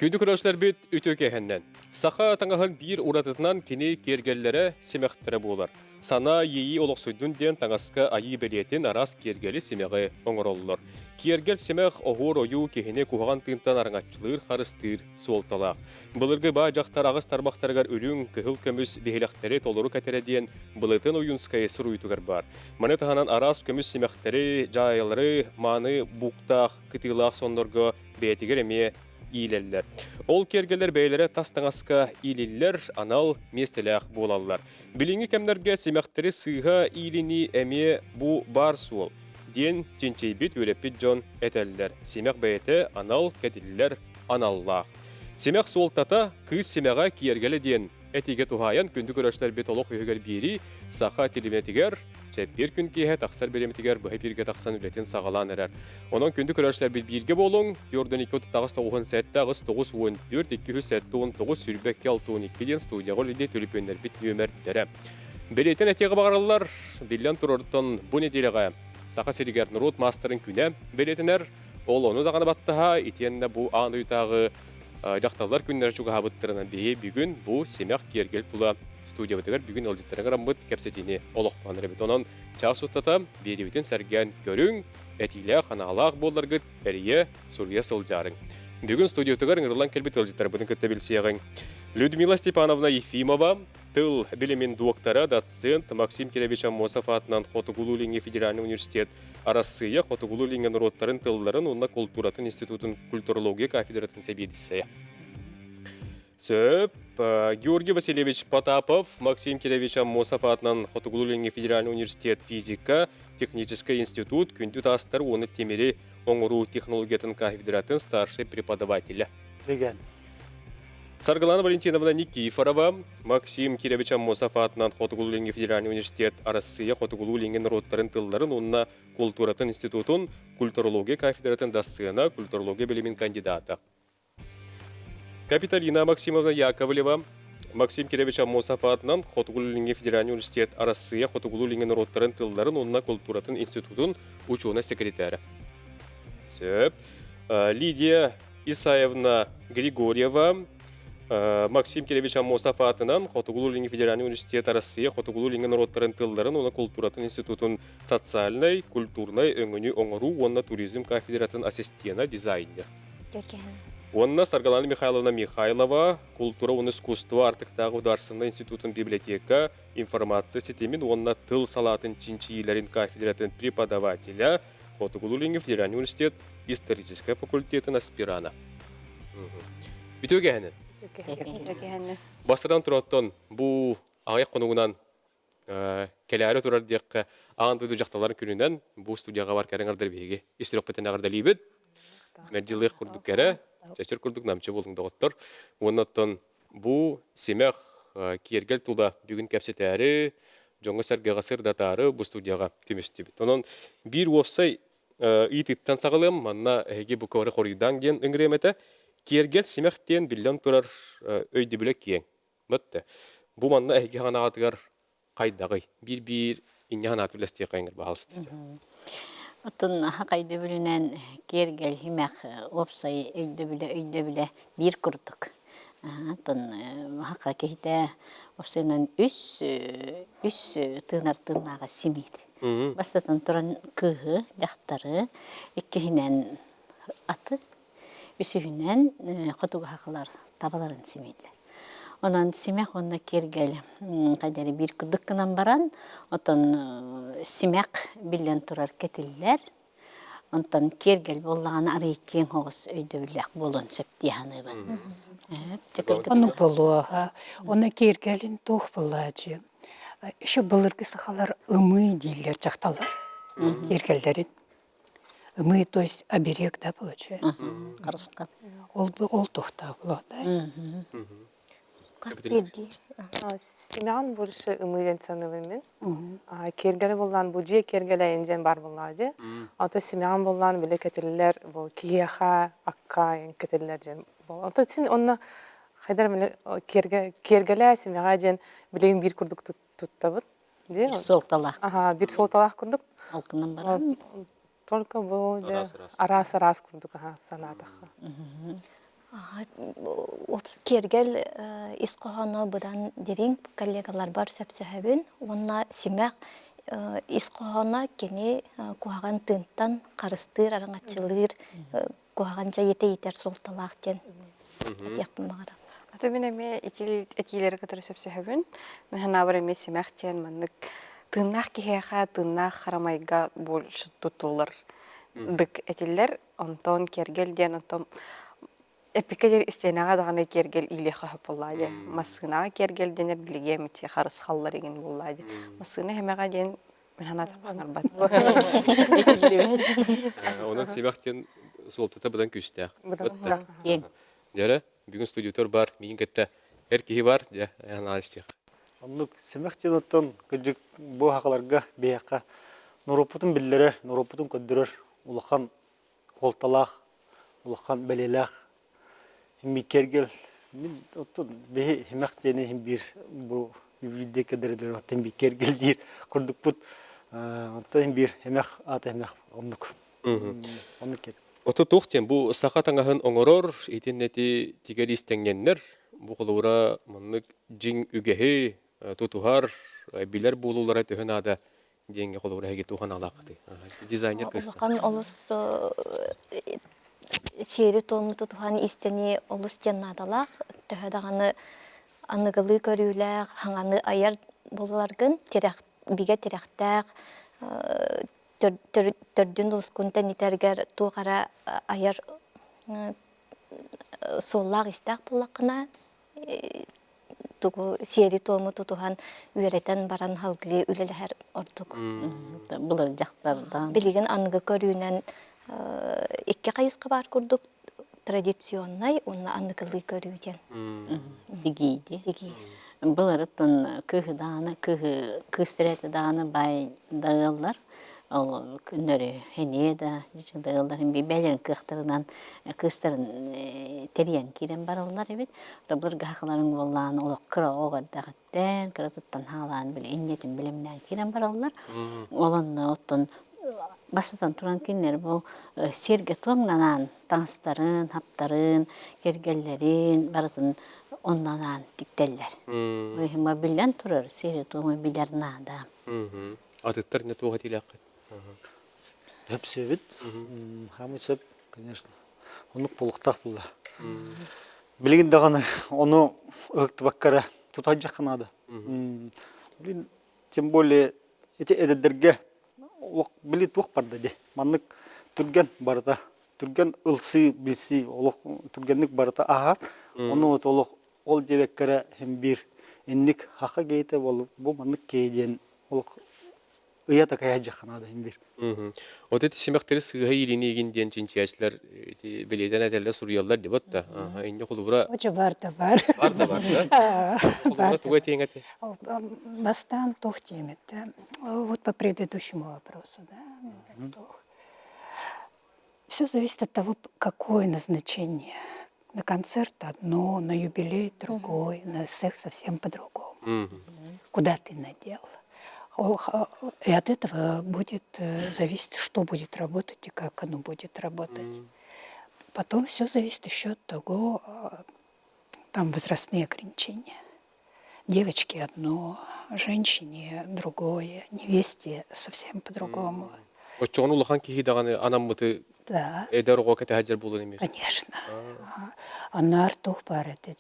Күндү көрөөччүлэрбит үтүө киэһэннэн. Саха таҥаһын биир уратытынан кини киэргэллэрэ, симэхтэрэ буолар. Санаа иэйии олохсуйдун диэн таҥаска айыы бэлиэтин араас киэргэли симэҕи оҥороллор. Киэргэл симэх оһуор ойуу киһини куһаҕан тыынтан араҥаччылыыр, харыстыыр суолталаах. Былыргы баай дьахтар аҕыс тарбахтарыгар үрүҥ, кыһыл көмүс биһилэхтэри толору кэтэрэ диэн Былытын Ойуунскай суруйуутугар баар. Маны таһынан араас көмүс симэхтэри, дьаайалары, мааны бууктаах, кытыылаах соннорго бэйэтигэр эмиэ иилэллэр. Ол киэргэлэр бэйэлэрэ тас таҥаска иилиллэр анал миэстэлээх буолаллар. Билиҥҥи кэмнэргэ симэхтэри сыыһа иилинии эмиэ бу баар суол диэн чинчийбит, үөрэппит дьон этэллэр. Симэх бэйэтэ анал кэтиллэр аналлаах. Симэх суолтата кыыс симэҕэ киэргэлэ диэн этиигэ туһаайан күндү көрөөччүлэрбит олох үһүгэр биэрии саха телевидениетигэр чэппиэр күн киэһэ тахсар бириэмэтигэр быһа эфиргэ тахсан үлэтин саҕалаан эрэр. Онон күндү көрөөччүлэрбит бииргэ буолуҥ. 42 38 97 8 94 279 22 62 диэн студияҕа үлэлиир төлөпүөннэрбит нүөмэрдэрэ. Бэлиэтэн этиэҕи баҕараллар, биллэн турартан бу нэдиэлэҕэ Саха сиригэр норуот маастарын күнэ бэлиэтэнэр. Ол ону даҕаны баттаһа, итиэннэ бу аан дойдутааҕы дьахталлар күннэрэ чугаһаабыттарынан биһи бүгүн бу симэх киэргэл тула студиябытыгар бүгүн ыалдьыттары ыҥыраммыт кэпсэтиини олохтоон эрэбит. Онон чаас устата биэриибитин сэргээн көрүҥ, этиилээх, анаалаах буолларгыт эрийэ, суруйа сылдьаарыҥ. Бүгүн студиятыгар ыҥырыллан кэлбит ыалдьыттарбытын кытта билсиэҕиҥ. Людмила Степановна Ефимова, тыл билимин дуоктара, доцент Максим Кирович Аммосов аатынан Хотугулуу-Илиҥҥи федеральнай университет Арассыыйа Хотугулуу-Илиҥҥи норуоттарын тылларын уонна култууратын институтун культурология кафедратын сэбиэдиссэйэ. Сөп. Георгий Васильевич Потапов, Максим Кирович Аммосов аатынан Хотугулуу-Илиҥҥи федеральнай университет физика, техническэй институт күндү таастар уонна тимири оҥоруу технологиятын кафедратын старшай преподавателэ. Деген. Саргылана Валентиновна Никифорова, Максим Кирович Аммосов аатынан Хотугулуу-Илиҥҥи федеральнай университет Арассыыйа Хотугулуу-Илиҥҥи норуоттарын тылларын уонна култууратын институтун культурология кафедратын дассыана, культурология билимин кандидата. Капиталина Максимовна Яковлева, Максим Кирович Аммосов аатынан Хотугулуу-Илиҥҥи федеральнай университет Арассыыйа Хотугулуу-Илиҥҥи норуоттарын тылларын уонна култууратын институтун учуонай-секретаря. Сөп. Лидия Исаевна Григорьева, Максим Кирович Аммосов аатынан Хотугулуу-Илиҥҥи федеральнай университет Арассыыйа Хотугулуу-Илиҥҥи норуоттарын тылларын уонна култууратын институтун социальнай, культурнай өҥөнү оҥоруу уонна туризм кафедратын ассистена, дизайнер. Уонна Саргалана Михайловна Михайлова, култуура уонна искусство Артыктааҕы государственнай институтун библиотека, информация ситимин уонна тыл салаатын чинчийиилэрин кафедратын преподавателя, Хотугулуу-Илиҥҥи федеральнай университет историческай факультетын аспирана. Үтүө кэһэнин. Бастатан тураттан бу аҕыйах хонугунан кэлээри турар диэххэ аан дойду дьахталларын күнүнэн бу студияҕа бар кэрэ аҥардар биһиги ис сүрэхпитин эҕэрдэлиибит. Мэлдьилыах курдук кэрэ, чэчир курдук намчы буолуҥ доҕоттор. Уонна оттон бу симэх киэргэл тула бүгүн кэпсэтээри, дьоҥҥо-сэргэҕэ сырдатаары бу студияҕа түмүстүбүт. Онон биир уопсай ыйытыыттан саҕалыам, манна эһиги бу кыбары хоруйдааҥ диэн ыҥырыам этэ. Киэргэл симэх диэн биллэн турар өйдөбүлэ киэҥ. Бытты. Бу манна эһиги ханаҕатыгар хайдаҕый? Биир-биир инньэ санааты үлэстиэххэ иҥэр баһаалыста. Оттон хак өйдөбүлүнэн киэргэл химэх уопсай өйдөбүлэ өйдөбүлэ биир курдук. Оттон хакка киһитэ уопсайынан үс үс тыынар тыыннааҕа симиир. Бастатан туран кыыһы, дьахтары, иккиһинэн аты, Үсүһүнэн, хотугу сахалар табаларын симииллэр. Онон симэх уонна киэргэл хайдары биир курдук гынан баран, отон симэх биллэн турар кэтиллэр. Онтон киэргэл буоллаҕына арыый киэҥ оҕус өйдөбүллээх буолуон сөп дии саныыбын. Оннук буолуоха. Онно киэргэлин туох буолааччы? Еще былыргы сахалар ымыы дииллэр дьахталлар киэргэллэрин. Мы, то есть оберег, да, получается? Харыстан. Ол ол тохтоо да. Хас биирдии. Семен больше ымыйан саныбын мин. Киэргэлэ буллаан бу дьиэ киэргэлэйин диэн бар буллаа дьэ. Ото Семен буллаан биле кэтиллэр бу киһиэхэ акка кэтиллэр диэн. Ото син онно хайдар міне киэргэ киэргэлээ Семеҕа диэн билигин биир курдук туттабыт. Биир суолталаах. Аха, биир суолталаах курдук. Алкынан баран. Только бу дьэ араас-араас курдук аха санаатахха. Киэргэл ис хоһооно быдан дириҥ коллегаларбар сөпсөһөбүн уонна симэх ис хоһооно кини куһаҕан тыынтан харыстыыр, араҥаччылыыр, куһаҕан дьайыыта иитэр суолталаах диэн этиэхпин баҕарабын. Аты мин эмиэ этиилэри кытары сөпсөһөбүн. Мин санаабар эмиэ симэх диэн маннык тыыннаах киһиэхэ тыыннаах харамайга больше туттуллар дык этиллэр. Онтон киэргэл диэн онтон эппиккэ диэри истиэнэҕэ даҕаны киэргэл иилиэххэ сөп буоллаа диэн. Массыынаҕа киэргэл дэнэр билиги эмити харысхаллар игин буоллаа диэн. Массыына иһимэҕэ диэн мин санаатахпа хаҥарбат. Онон симэх диэн суолтата быдан күүстээх. Быдан Киэҥ. Дьэрэ, бүгүн студиятор бар, миигин кытта эр киһи бар, дьэ, анаан истиэх. Оннук симэх диэн оттон кырдьык бу хахаларга биһиэхэ норуоппутун биллэрэр, норуоппутун көрдөрөр улахан суолталаах, улахан бэлиэлээх киэргэл. Мин оттон биһи симэх диэни иһин биир бу биирдэ кэдэрэлэр оттон биир киэргэл диир курдукпут. Онтон иһин биир симэх аата симэх оннук. Оннук киэр. Ото туох диэн бу саха таҥаһын оҥорор итиннэти тигэр иистэҥнэннэр бу холобура маннык дьиҥ үгэһи тутуһар, билэр буолуулара төһө наада диэҥҥэ холобура эһиги туох аналааххытый? Дизайнер кыыстан. Улахан олус сиэри-туому тутуһан иистэнии олус диэн наадалаах. Төһө даҕаны аныгылыы көрүүлээх, хаҥаны айар буоларгын тирэх, бигэ тирэхтээх, төрдүн ускун тэнитэргэр туох эрэ айар суоллаах-иистээх буоллаххына тугу сиэри-туому тутуһан үөрэтэн баран салгыы үлэлэһэр ордук. Былыр дьахтардаан. Билигин аныгы көрүүнэн икки хайысха баар курдук традиционнай уонна аныгылыы көрүү диэн. Тигииди. Тигии. Былырыттан кыыһы даҕаны, кыыһы кыыс төрөөтө даҕаны баай да ыаллар ол күннэри эниэ да дьэ да ыаллар бэйэлэрин кыахтарынан кыыстарын тэрийэн киирэн бараллар эбит. Былыргы сахаларын буоллаан олох кыра оҕо эрдэҕиттэн кыратыттан хаалаан били инньэтин билимнээн киирэн бараллар. Ол онно оттон бастатан туран кинилэр бу сиэргэ туомнанаан таҥастарын, хаптарын, кэргэллэрин барытын онно анаан тиктэллэр. Ол биллэн турар, сиэри-туому билэр наада. Атыттар не туох этиилээххит? Сөпсүөбүт. Хаамый сөп, конечно. Оннук буолуохтаах буолла. Билигин даҕаны ону ыһыктыбакка эрэ тутайдьахха наада. Блин, тем более ити эдэрдэргэ олох били туох барда дии. Маннык түргэн барыта түргэн ылсыы билсии олох түргэнник барыта аһар. Ону вот олох ол диэбэккэ эрэ син биир инник хаха киһитэ бу маннык киһи диэн олох ыйа такайа дьахха наада син биир. Вот эти симэхтэри сыыһа иилиниигин диэн чинчийээччилэр ити бэлиэтэн этэллэр суруйаллар дебат да. Инньэ холобура Очо бар да бар. Бар да бар да. Холобура тугу этиэҥ этэй? Бастаан туох диэм этэ. Вот по предыдущему вопросу, да. Все зависит от того, какое назначение. На концерт одно, на юбилей другое, на секс совсем по-другому. Куда ты надел? И от этого будет зависеть, что будет работать и как оно будет работать. Потом все зависит еще от того, там возрастные ограничения. Девочке одно, женщине другое, невесте совсем по-другому. Оччоҕуна улахан киһи даҕаны анаммыты Да. эдэр оҕо кэтэһэр буолан эмиэ. Конечно. Анаар туох баар этэ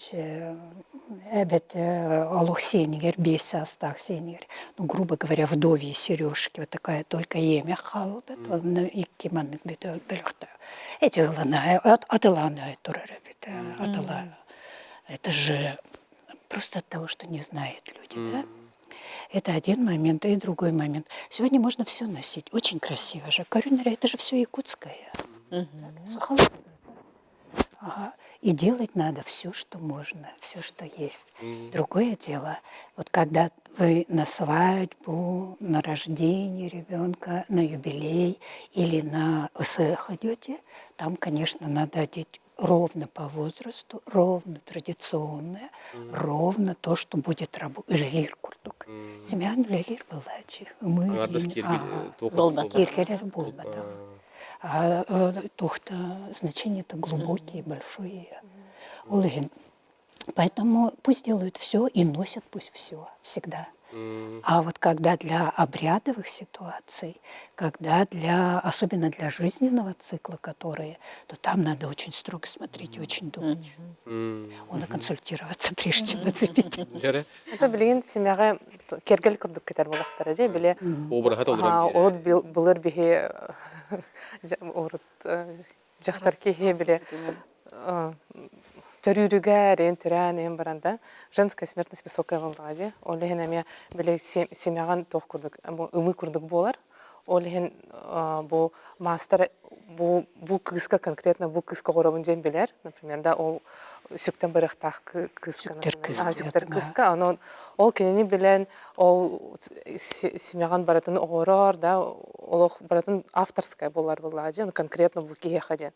эбэтэ олох сиэнигэр, биэс саастаах сиэнигэр, ну, грубо говоря, вдовьи сережки, вот такая только емех хаалбыт, онно икки маннык бөлөхтөөх. Эти ылана, атылааны турар эбит, атыла. Это же просто от того, что не знают люди, да? Это один момент. И другой момент. Сегодня можно все носить. Очень красиво же. Корюнера, это же все якутское. Ага. И делать надо все, что можно, все, что есть. Другое дело, вот когда вы на свадьбу, на рождение ребенка, на юбилей или на СЭХ идете, там, конечно, надо одеть ровно по возрасту, ровно традиционное, ровно то, что будет работать. Үлэлиир курдук. Семьян үлэлиир буолааччы. Ымыы диэн киэргэлэр буолбатах. А туох-то значение-то глубокие, большое. Ол иһин Поэтому пусть делают все и носят пусть все всегда. А вот когда для обрядовых ситуаций, когда для, особенно для жизненного цикла, которые, то там надо очень строго смотреть и очень думать. Оны консультироваться, прежде чем нацепить. Это билигин симэҕэ кэргэл курдук кэтэр буолахтара дьэ били Обраһа толорон урут былыр биһи урут дьахтар киһи били төрүүрүгэр эйин төрөөн эйин баран да женская смертность высокая буоллаҕа дии ол иһин эмиэ били симэҕин туох курдук ымыы курдук буолар ол иһин бу маастар бу бу кыыска конкретно бу кыыска оҕоробун диэн билэр например да ол сүктэн барыахтаах кыыска сүктэр кыыска онон ол кинини билэн ол симэҕин барытын оҕорор да олох барытын авторская буолар буоллаҕа дьэ конкретно бу киһиэхэ диэн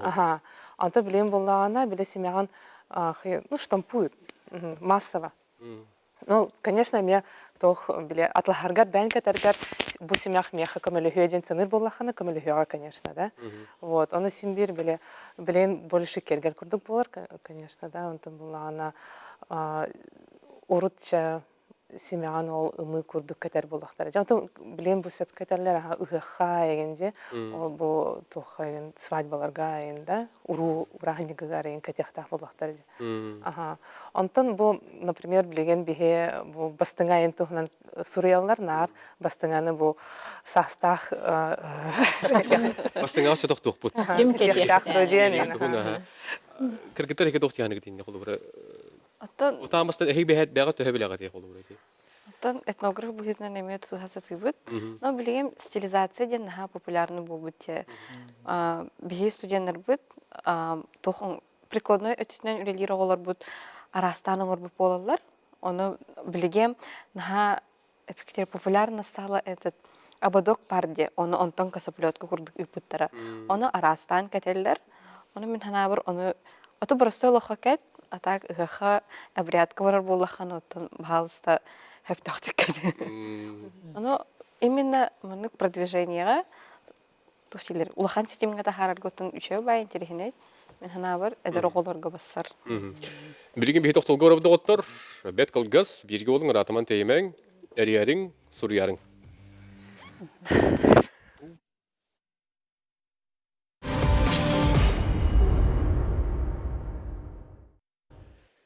аха онто билиэн буоллаҕына били симэҕин ну штампуют массово ну конечно эмиэ туох били атлаһаргар бэйэн кэтэргэр бу симэх миэхэ көмөлөһүө диэн саныыр буоллаххына көмөлөһүөҕэ конечно да вот ону син биир били билигин больше кэргэл курдук буолар конечно да онтон буоллаҕына урут чэ симэҕин ол ымыы курдук кэтэр буоллахтара. Дьэ, оттон билигин бу сөп кэтэллэр аха ыһыахха эйигин дьэ ол бу туохха эйигин свадьбаларга эйигин да уруу бырааһынньыгыгар эйигин кэтиэхтээх буоллахтара дьэ. Аха. Онтон бу, например, билигин биһи бу бастыҥа айын туһунан суруйаллар наар бастыҥаны бу саастаах Бастыҥаҕа сөтөхтуохпут. Ким кэтиэхтээх диэн Кыргыттар эки тохтиһаныгыт инне холобура Оттон Утаамастан эһиг бэһэт бэҕэ төһө билэҕит холобура ити? Оттон этнограф быһыытынан эмиэ тутуһа сатыыбыт. Но билигин стилизация диэн наһаа популярный буолбут дьэ. Биһи студеннарбыт туох прикладной өттүнэн үлэлиир оҕолорбут араастаан оҥорбут буолаллар. Ону билигин наһаа эпиктер популярно стало этот ободок парди, ону онтон косоплетка курдук ыыппыттара. Ону араастаан кэтэллэр. Ону мин санаабар ону ото простой олоххо кэт, а так ыһыахха обрядка барар буоллаххына оттон баһаалыста сөптөөхтүк кэт. Ону именно маннык продвижениеҕа туох дииллэр улахан ситимҥэ таһаарарга оттон үчүгэй баай интэриэһинэй. Мин санаабар эдэр оҕолорго бассар. Билигин биһи тохтолго барабыт доҕоттор. Бэт кылгас, бииргэ буолуҥ, ыраатаман тэйимэҥ, эрийэриҥ, суруйарыҥ.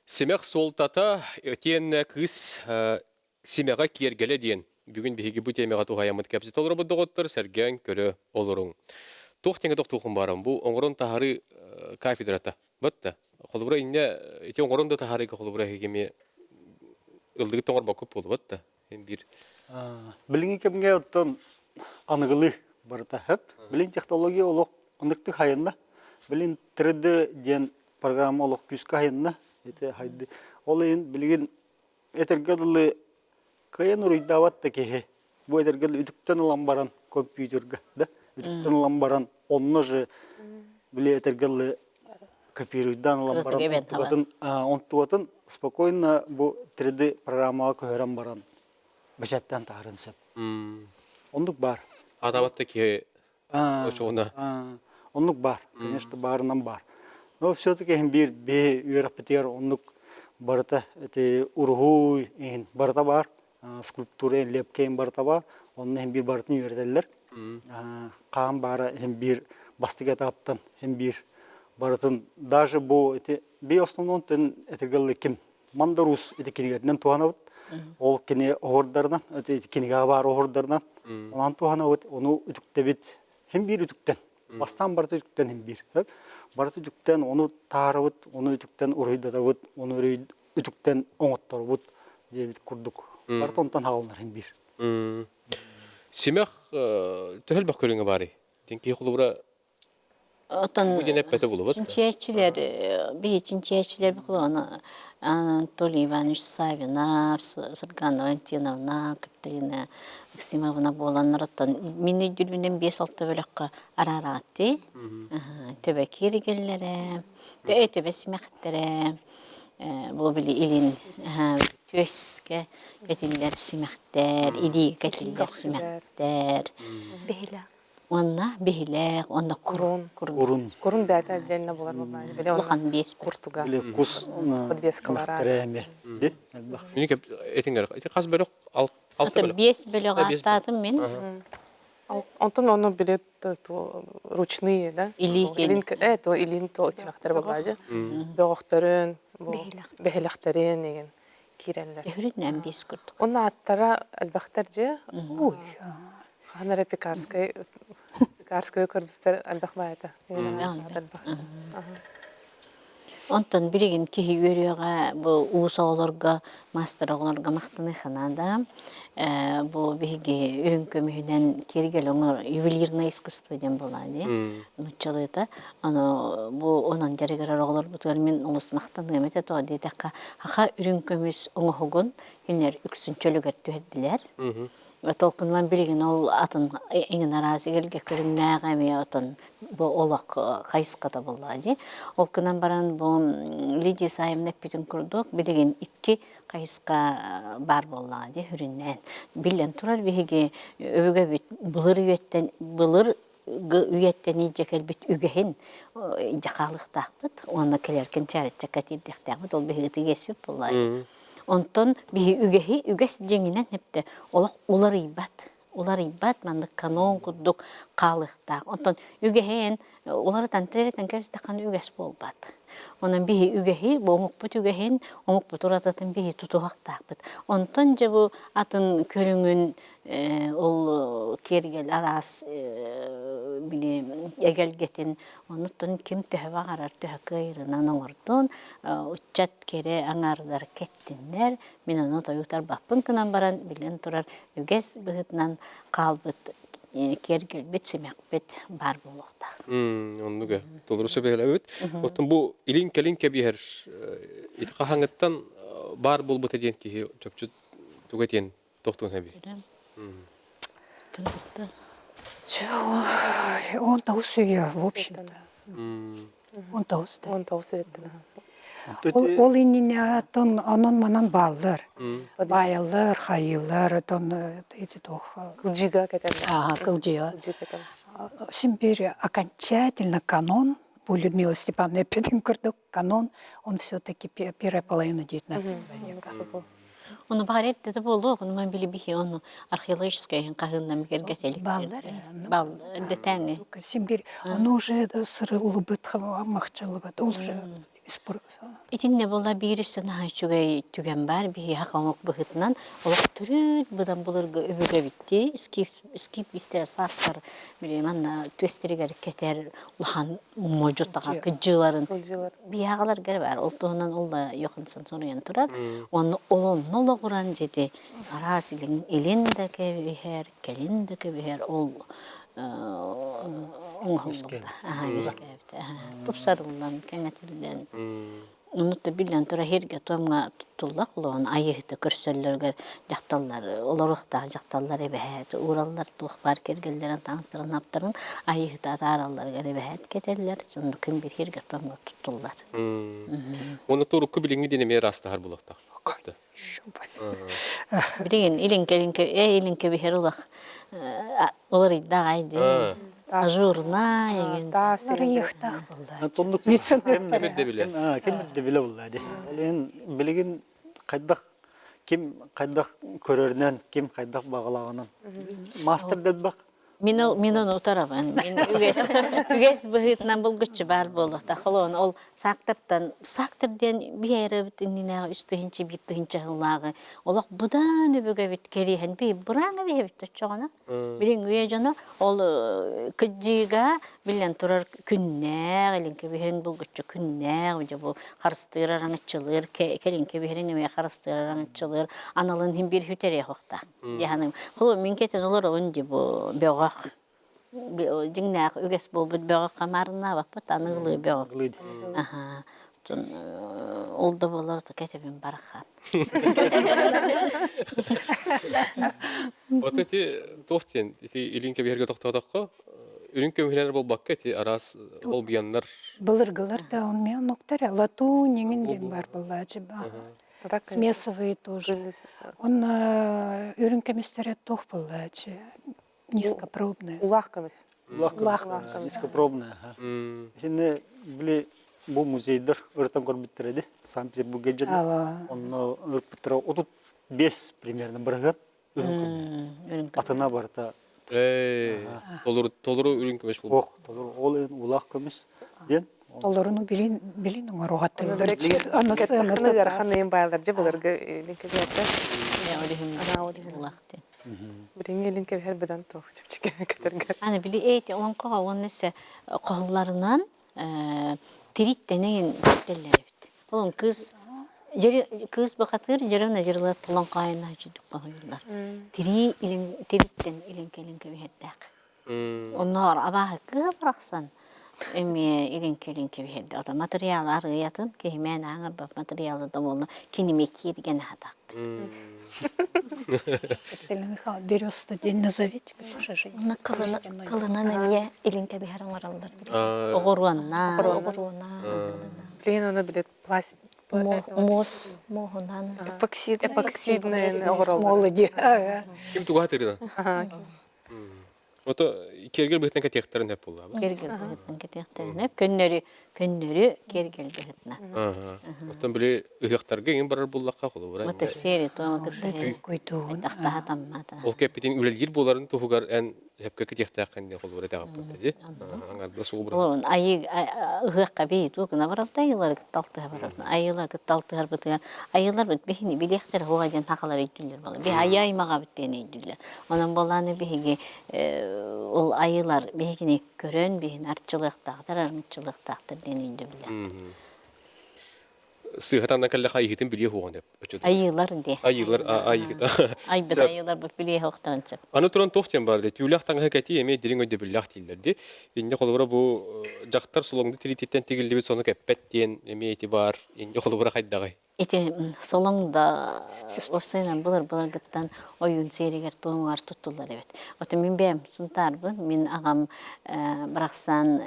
Симэх суолтата итиэннэ кыыс симэҕэ киэргэлэ диэн бүгүн биһиги бу тиэмэҕэ туһайаммыт кэпсэтэ олоробут доҕоттор сэргээн көрө олоруҥ. Туох тэҥэ тохтуохум баарым бу оҥорон таһаарыы кафедрата. Батта. Холобура иннэ ити оҥорон да таһаарыыга холобура эһиги эмиэ ыллыгыт оҥорбоккут буолбат да. Биир. Билиҥҥи кэмҥэ оттон аныгылыы барыта сөп. Билин технология олох ыныктык хайынна. Билин 3D диэн программа олох күүскэ айанна. Ити хайды. Ол иһин билигин этэргэ дылы кыайан уруйдаабат да киһи. Бу этэргэ дылы үтүктэн ылан баран компьютерга да үтүктэн ылан баран онно же били этэргэ дылы копируйдаан ылан баран онтугатын онтугатын спокойно бу 3D программаҕа көһөрөн баран бэчээттэн таһарын сөп. Оннук баар. Атабат да киһи Очоҕуна. Оннук баар, конечно, баарынан баар. Но все-таки иһин биир биһи үөрэхпитигэр оннук барыта эти уруһуй иһин барыта баар, скульптура иһин, лепка иһин барыта баар. Онно иһин биир барытын үөрэтэллэр. Хаан баара иһин биир бастакы этаптан иһин биир барытын даже бу эти би основном тен этигелли ким Мандар Уус ити кинигэтинэн туһанабыт. Ол кини оһуордарынан, ити кинигэҕэ баар оһуордарынан онон туһанабыт, ону үтүктэбит. Хим биир үтүктэн. Бастаан барыта үтүктэн хим биир. Барыта үтүктэн, ону таарабыт, ону үтүктэн уруһуйдатабыт, ону үтүктэн оҥотторобут диэбит курдук. Барыта онтон хаалынар хим биир. Симэх төһө элбэх көрүҥэ баарый? Дин киһи холобура Оттон Бу диэн эппэтэ булубут. чинчийээччилэр, биһи чинчийээччилэр Михайловна Анатолий Иванович Савинов, Саргана Валентиновна, Катерина Максимовна буоланнар оттон мин өйдүүрбүнэн 5-6 бөлөххө араараатти. Төбө кииргэллэрэ, төбө симэхтэрэ, бу били илин түөскэ кэтиллэр симэхтэр, илии кэтиллэр симэхтэр. Биһилэх. Уонна биһилэх, уонна курун. Курун. Курун бэйэтэ отдельно буолар буоллаҕа. Били Улахан биэс куртуга. Били кус Подвескалара. эми. Ди элбэх. Мини кеп этиңер. Ити хас бөлөх алта бөлөх. Биэс бөлөх ааттаатым мин. Онтон ону били ручные, да? Илии то илин то симэхтэр буоллаҕа. Бөҕөхтөрүн, бэһилэхтэрин деген киирэллэр. Өһүрүнэн биэс курдук. Онно аттара элбэхтэр дьэ. Ой. Хаһан эрэ Пекарскай Пекарскайы көрбүппэр элбэх баайта. Элбэх. Онтон билигин киһи үөрүөҕэ бу уус оҕолорго, маастар оҕолорго махтаныахха наада. Бу биһиги үрүҥ көмүһүнэн киэргэл оҥор ювелирное искусство диэн буолаа дии нууччалыыта. Ону бу онон дьарыгырар оҕолорбутугар мин олус махтаныам этэ тоҕо диэтэххэ саха үрүҥ көмүс оҥоһугун кинилэр үксүн чөлүгэр түһэрдилэр. Толкунман билигин ол атын иҥин араас эгэлгэ көрүҥнээх эмиэ отон бу олох хайысхата буоллаҕа дии. Ол гынан баран бу Лидия Исаевна эппитин курдук билигин икки хайысха баар буоллаҕа дии сүрүннээн. Биллэн турар биһиги өбүгэбит былыр үйэттэн былыр үйэттэн илдьэ кэлбит үгэһин илдьэ хаалыахтаахпыт уонна кэлэр кэнчээриччэккэ тиэрдиэхтээхпит ол биһиги тигээспит буоллаҕа. Онтон биһи үгэһи үгэс дьиҥинэн эптэ олох уларыйбат уларыйбат маннык канон курдук хаалыахтаах. Онтон үгэһин уларытан тирэритэн кэбистэххинэ үгэс буолбат. Онон биһи үгэһи, бу омукпут үгэһин, омукпут уратытын биһи тутуһуохтаахпыт. Онтон дьэ бу атын көрүҥүн ол киэргэл араас били эгэлгэтин оннуттан ким төһө баҕарар төһө кыайарынан оҥордун ыччат кэрэ аҥаардар кэттиннэр мин ону тойутарбаппын гынан баран биллэн турар үгэс быһыытынан хаалбыт киэргэлбит симэхпит баар буолуохтаах оннук ээ толору сөбүлэбит оттон бу илин кэлин кэбиһэр ити хаһааҥҥыттан баар буолбута диэн киһи чопчу туга диэн Тохтуун эбий. Он тоҕус үйэ, в общем-то. Он тоҕус Он тоҕус үйэттэн. Ол иннинэ оттон онон-манан бааллар. Баайаллар, хайыылар, оттон ити туох Кылдьыга кэтэллэр. Ага, кылдьыга. Син биир окончательно канон, бу Людмила Степановна эппитин курдук, канон, он все-таки первая половина XIX века. Ону баҕар эрдэ да буолуо, ону ман били биһи ону археологическай хаһыыннан бигэргэтэлик. Баллар. Бал эрдэтээҥи. Син бир ону уже сырыллыбыт, махчыллыбыт, ол уже Итиннэ буола биир наһаа үчүгэй түгэн баар биһи омук быһыытынан олох төрүт быдан былыргы өбүгэбитти скиф скиф бистэр саахтар били манна түөстэригэр кэтэр улахан модьу таҕа кыдьыыларын биһаҕаларгар баар ол туһунан Улла Йоханссон суруйан турар уонна олонно олоҕуран дьити араас илин илин да кэбиһэр кэлин да кэбиһэр ол оҥоһуллубута үөскээбитэ тупсарыллан кэҥэтиллэн Онно биллэн турар сиргэ-туомҥа туттуллар холоон айыыһыты көрсөллөрүгэр дьахталлар олоруохтаах дьахталлар эбэһээт уураллар туох баар кэргэллэрин таҥастарын аптарын айыыһыты атааралларыгар эбэһээт кэтэллэр сонно күн биир сиргэ-туомҥа туттуллар. Уонна турукку билиҥҥи диэн эмиэ ыраастаһар буолуохтаах. Билигин илин-кэлин илин кэбиһэр ылах уларыйдаах ай дии. Ажурна егин. Уларыйыахтаах буолла. Тоннук Ким ким биле булла ди. Ол билигин хайдах ким хайдах көрөрүнэн, ким хайдах бағалағынан. Мастер дэлбэх Мин мин ону утарабын. Мин үгэс үгэс быһыытынан булгуччу баар буолуохтаах. Холоон ол саактартан саактар диэн биһиэрэбит иннинээҕи үс тыһыынча биир тыһыынча сыллааҕы олох быдан өбүгэбит кэриэһэн би бырааҥа биһэбит оччоҕуна. Билиҥ үйэ дьоно ол кыдьыыга биллэн турар күннээх, илиҥки биһирин булгуччу күннээх, дьэ бу харыстыыр араҥаччылыыр, кэлиҥки биһирин эмиэ харыстыыр араҥаччылыыр аналын иһин биир сүтэриэх охтаах. Дьаһаным. Холу мин кетен олоробун ди бу бөҕөх дьиҥнээх үгэс буолбут бөҕөх хамаарынаабаппыт аныгылыы бөҕөх. Аха. Ол да буолар кетебин барахан. Вот эти туох диэн ити илин кэбиһэргэ тохтоотоххо үрүҥ көмүһүнэн буолбакка ити араас олбуйаннар Былыргылар да он мен ноктар латунь иҥин диэн бар буоллаачы Смесовые тоже. Он үрүҥ көмүстэрэ туох буоллаачы низкопробные. Улаах көмүс. Улаах низкопробная. Итиннэ били бу музейдар ырытан көрбүттэрэ ди Санкт-Петербурга дьон онно ырыппыттара 35 примерно бырыһыан үрүҥ көмүс. Атына барыта Толору толору үрүҥ көмүс буолбут. Ох, толору ол эн улаах көмүс диэн. Толоруну билин билин оҥоруохаттылар. Аны сыаната ыарахан ыйын баайлар дьэ былыргы илин кэбиһэрдэ. Улаах диэн. Билиҥҥи илин кэбиһэр быдан туох чэпчэки кэтэргэ. Аны били эти олоҥхоҕо уонна өссө хоһулларынан тириттэнэн кэттэллэр эбит. Олон кыыс кыыс бахатыыр дьырына дьырылар толон хаайына үчүдүк хоһуйуллар. Тирии илин тириттэн илин кэлин кэбиһэрдээх. Онноор абааһы кыа барахсан эмиэ илин кэлин кэбиһэрдэ. Ото материал арыйатын киһимээн ааҥырбат материалы да буолла киними киирген аһатахты. Екатерина Михайловна, береза день назовите, тоже же Кылынан эмиэ илин кэбиһэр оҥороллор. Оҕуруонна. Оҕуруона. Блин, оны билет пластик Муос, муоһунан. Эпоксидный оҕуроллор. Молоди. Ким туга хатырына? Ото киэргэл быһытынан кэтиэхтэрин сөп буоллаҕа. Киэргэл быһытынан кэтиэхтэрин сөп. Көннөрү көннөрү киэргэл быһытынан. Оттон били ыһыахтарга иҥин барар буллахха холобура. Вот сери туома кытта тахтаха таммата. Ол кэппитин үлэлиир буоларын туһугар эн сөпкө кэтиэхтээххин диэн холобура этэҕиппит дии. Аҥарда суубура. Ол айыы ыһыахха бии туу гына барабыт айыылары кытта алтыһа барабыт. Айыылар кытта алтыһарбытыгар айыыларбыт биһини билиэхтэрэ хуга диэн хахалар өйдүүллэр буолар. Би айыы аймаҕабыт диэн өйдүүллэр. Онон буолааны биһиги ол айыылар биһигини көрөн биһини арчылыахтаахтар, армыччылыахтаахтар диэн өйдөбүллээх. Сыыһа танна кэллэхэ айыытын билиэ хуоҕун деп. Айыылар диэ. Айыылар айыыта. Айбыт айыылар бу билиэ хуохтарын сөп. Аны туран туох диэн бар дии, түүлээх таҥаһы кэтии эмиэ дириҥ өйдөбүллээх дииллэр дии. Инньэ холобура бу дьахтар солоҥду тириититтэн тигиллибит сону кэппэт диэн эмиэ ити баар. Инньэ холобура хайдаҕый? Ити солоҥдо уопсайынан былыр-былыргыттан ойуун сиэригэр-туомугар туттуллар эбит. Ото мин бэйэм Сунтаарбын, мин аҕам барахсан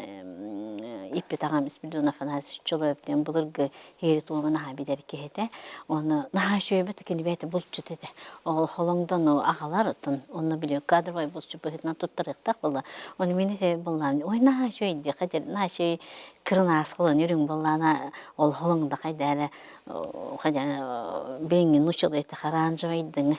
ииппит аҕам Спиридон Афанасьевич Чолоев диэн былыргы сиэри-туому наһаа билэр киһи этэ. Уонна наһаа үчүгэй кини бэйэтэ булчут этэ. Ол холоҥдону аҕалар, оттон онно били кадровай булчут быһыытынан туттарыахтаах буолла. Ону мин ити буллаан, ой наһаа үчүгэй диэххэ диэн, наһаа үчүгэй кырынаас холон үрүҥ буоллаана ол холоҥдо хайда эрэ хайда билиҥҥи нууччалыы этэ оранжевайдыҥы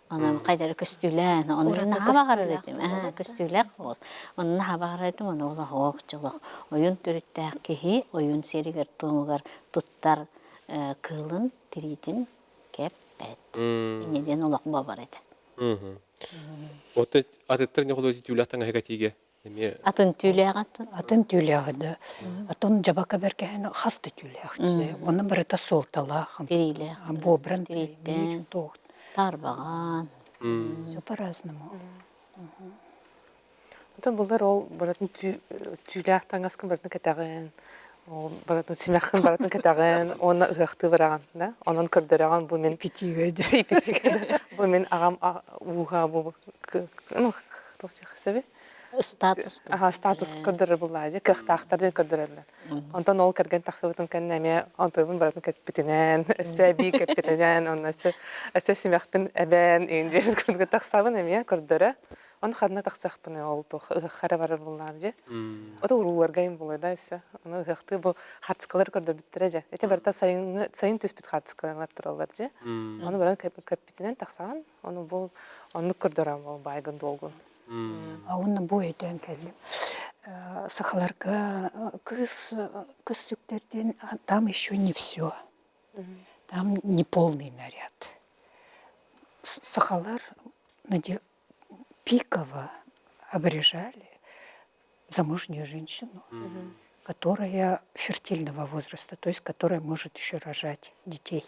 онон хайда эрэ көстүүлээн ону наһаа баҕарар этим көстүүлээх буол ону наһаа баҕарар этим ону олох оох дьолох ойун төрүттээх киһи ойун сиэригэр туомугар туттар кыылын тириитин кэппэт инньэ диэн олох бобор этэ Оттон атыттар не холуй түүлээх таҥаһы кэтиигэ Эмиэ Атын түүлээҕэ атын. Атын түүлээҕэ да. Атын дьабака бэргэһэни хас да түүлээх түүлээ. Онно барыта суолталаах. Тириилээх. Буобран Тирииттэн. туох. Тарбаҕан. Все по-разному. Оттон былыр ол барытын түүлээх таҥаскын барытын кэтэҕин, ол барытын симэххин барытын кэтэҕин уонна ыһыахтыы бараҕын да онон көрдөрөҕүн бу мин Ипитигэ ипитигэ бу мин аҕам ууһа бу ну туох диэххэ Статус. Аха, статус көрдөрөр буллаа дьэ, кыахтаахтар диэн көрдөрөллөр. Онтон ол кэргэн тахсыбытым кэннэ эмиэ онтуйбун барытын кэппитинэн, өссө эбии кэппитинэн, онно өссө өссө симэхпин эбэн, иин диэн курдук тахсабын эмиэ көрдөрө. Ону ханна тахсахпын ол туох ыһыахха эрэ барар буллаам дьэ. Ото урууларга им булуй да өссө. Ону ыһыахтыы бу хартыскалар көрдөрбүттэрэ дьэ. Ити барыта сайыҥҥы сайын түспүт хартыскалар тураллар дьэ. Ону баран кэппитинэн тахсаҕын. Ону бу оннук көрдөрөм ол байгын долгун. А уонна бу өйдөөн кэллим. Сахаларга кыс кыстыктэрдин там еще не все. Там не полный наряд. Сахалар пиково обрежали замужнюю женщину, которая фертильного возраста, то есть которая может еще рожать детей.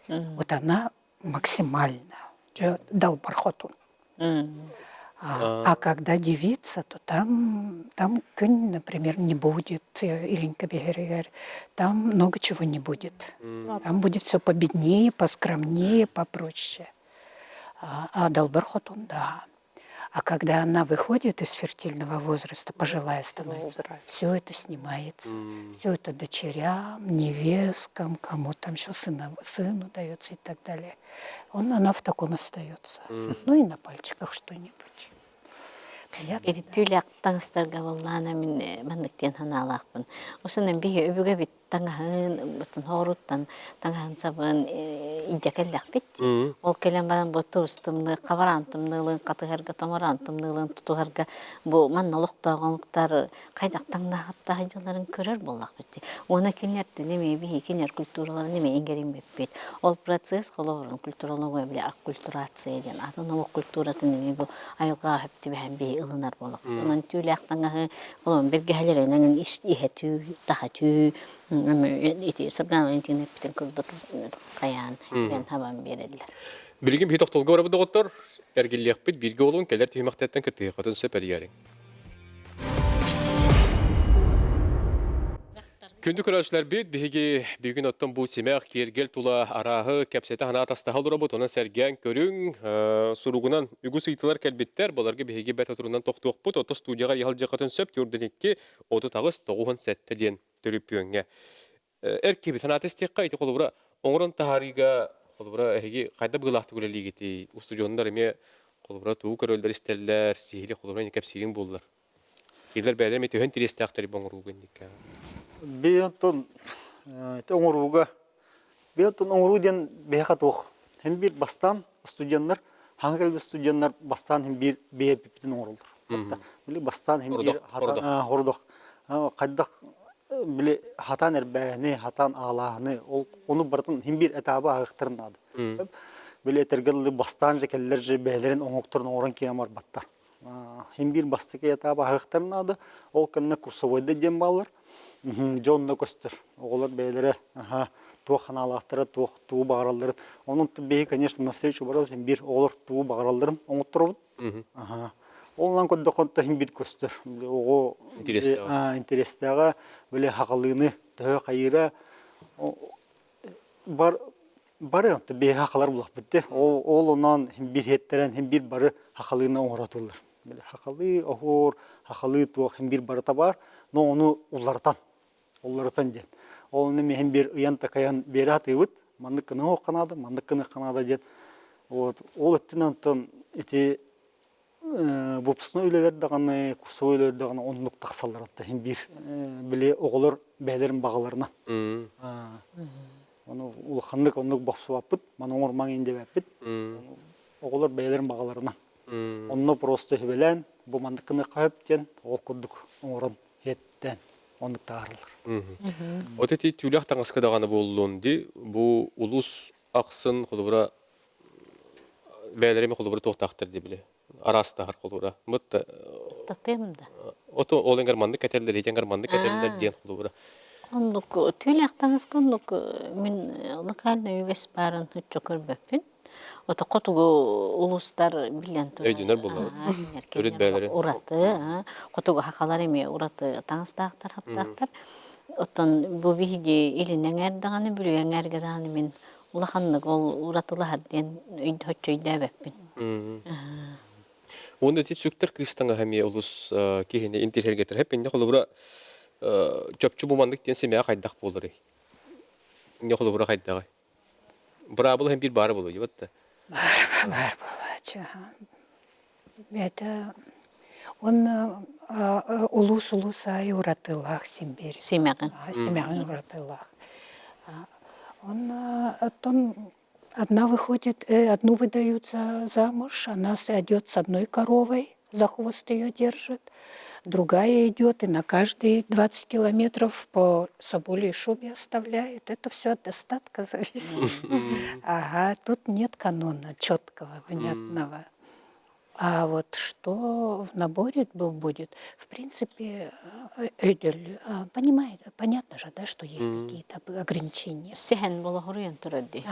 Вот она максимально дал бархотун. А, а когда девица, то там, там күн, например, не будет, Илинка Бехерегер, там много чего не будет. Там будет все победнее, поскромнее, попроще. А, а Далбархотун, да. А когда она выходит из фертильного возраста, пожилая становится, все это снимается. Все это дочерям, невесткам, кому там еще сына, сыну дается и так далее. Он, она в таком остается. Ну и на пальчиках что-нибудь. Понятно? Ити таҥастарга буоллаана мин маннык диэн санаалаахпын. Осонон биһи өбүгэбит таҥаһын, оттон хоруттан таҥаһын сабын илдьэ кэллэхпит. Ол кэлэн баран бу тус тымныы, хабараан тымныылыын хатыһарга, томороон тымныылыын тутуһарга бу манна олохтоох омуктар хайдах таҥнаахаттаах дьылларын көрөр буоллахпыт дии. Уонна кинилэртэн эмиэ биһи кинилэр культураларын эмиэ иҥэриммиппит. Ол процесс холобурун культурология били аккультурация диэн атын омук культуратын эмиэ бу айылҕаҕа сөп түбэһэн биһи ылынар буоллахпыт. Онон түүлээх таҥаһы холобурун бэргэһэлэринэн иһэ түү, таһа түү ити Саргана Валентина эппитин курдук хайаан ирэн хабан биэрэллэр. Билигин биһи тохтолго барабыт доҕоттор, эргиллиэхпит бииргэ олуҥ кэлэр түһүмэхтэттэн кыттыһыаххытын сөп эрийээриҥ. Күндү көрөөччүлэрбит, биһиги бүгүн оттон бу симэх киэргэл тула арааһы кэпсэтэ санаа атастаһа олоробут. Онон сэргээн көрүҥ, суругунан үгүс ыйытыылар кэлбиттэр. Баларга биһиги бэрт отурунан тохтуохпут. Ото студияҕа иһалдьыаххытын сөп. Түөрдэн 2, 38, 97 диэн төлөпүөҥҥэ. Эр киһи санаата истиэххэ, ити холобура оҥорон таһаарыыга холобура эһиги хайдах быһыылаахтык үлэлиигитий? Устудьуоннар эмиэ холобура тугу көрөллөр-истэллэр, сиһили холобура ини кэпсиириҥ буоллар. Кинилэр бэйэлэрэ эмиэ төһөн тириэстээхтэрий бу оҥорууга инниккэ? Би онтон ити оҥорууга би онтон оҥоруу диэн биһиэхэ туох хин биир бастаан студеннар хаҥа кэлбит студеннар бастаан хин биир бэйэппитин оҥороллор. Били бастаан хин биир хордох хайдах били хатаан эрбээһини, хатаан аалааһыны, ол ону барытын хин биир этабы ааһыахтарын наада. Били этэргэ дылы бастаан же кэллэр же бэйэлэрин оҥоһуктарын оҥорон киирэн барбаттар. Хин биир бастакы этап аһыахтарын наада. Ол кэннэ курсовойда диэн бааллар. Дьэ онно көстөр. Оҕолор бэйэлэрэ туох санаалаахтара, туох тугу баҕаралларын. Онон биһи, конечно, навстречу барабыт, хин биир оҕолор тугу баҕаралларын оҥотторобут. Ол ылан көрдөххө иһин биир көстөр. Оҕо интэриэстээҕэ, били хахалыыны төһө хайыыра бар бары биһи хахалар булахпыт де. Ол ол онон биир хеттэрэн хин биир бары хахалыыны оҥоротуллар. Били хахалыы оһуор, хахалыы туох хин биир барыта бар, но ону уларытан уларытан диэн. Ол онно миһин биир ыйан-такайан биэрэ сатыыбыт. Маннык гыныах наада, маннык гыныах наада диэн. Вот ол өттүнэн онтон ити выпускной үлэлэр даҕаны, курсовой үлэлэр даҕаны оннук тахсаллар оттон иһин биир били оҕолор бэйэлэрин баҕаларынан. Ону улаханнык оннук бопсубаппыт, маны оҥормаҥ иин диэбэппит. Оҕолор бэйэлэрин баҕаларынан. Онно просто сүбэлээн, бу маннык гыныахха сөп диэн ол курдук оҥорон иһэттээн оннук таһаараллар. Вот эти түүлээх таҥаска даҕаны буоллун ди бу улус ахсын холобура бэйэлэрэ эмэ холобура туохтаахтар дии били араастаһар холобура бут Татыам да. ото ол эҥэр маннык кэтэллэр ити эҥэр маннык кэтэллэр диэн холобура Оннук түүлээх таҥаска оннук мин локальный үгэс баарын оччо көрбөппүн. Ото хотугу улуустар биллэн турар өйдөнөр буоллаҕыт төрүт бэйэлэрин ураты хотугу хахалар эмиэ ураты таҥастаахтар хаптаахтар оттон бу биһиги илин эҥээр даҕаны Бүлүү эҥээргэ даҕаны мин улаханнык ол уратылаһар диэн оччо өйдөөбөппүн Уонна ити сүктэр кыыс таҥаһа эмиэ олус киһини интириэһиргэтэр. Инньэ холобура чопчу бу маннык диэн сэмэҕэ хайдах буоларый? Инньэ холобура хайдаҕый? Быраабыла иһин биир баара буолуо дии батта. Баар, баар буолааччы. Это он улуус-улуус аайы уратылаах син биир. Симэҕин. Симэҕин уратылаах. Он оттон одна выходит, одну выдают за замуж, она идет с одной коровой, за хвост ее держит, другая идет и на каждые 20 километров по соболей шубе оставляет. Это все от достатка зависит. Ага, тут нет канона четкого, внятного. А вот что в наборе будет, в принципе, понимает, понятно же, да, что есть какие-то ограничения. Сэһэн болоһуруйан турар дии.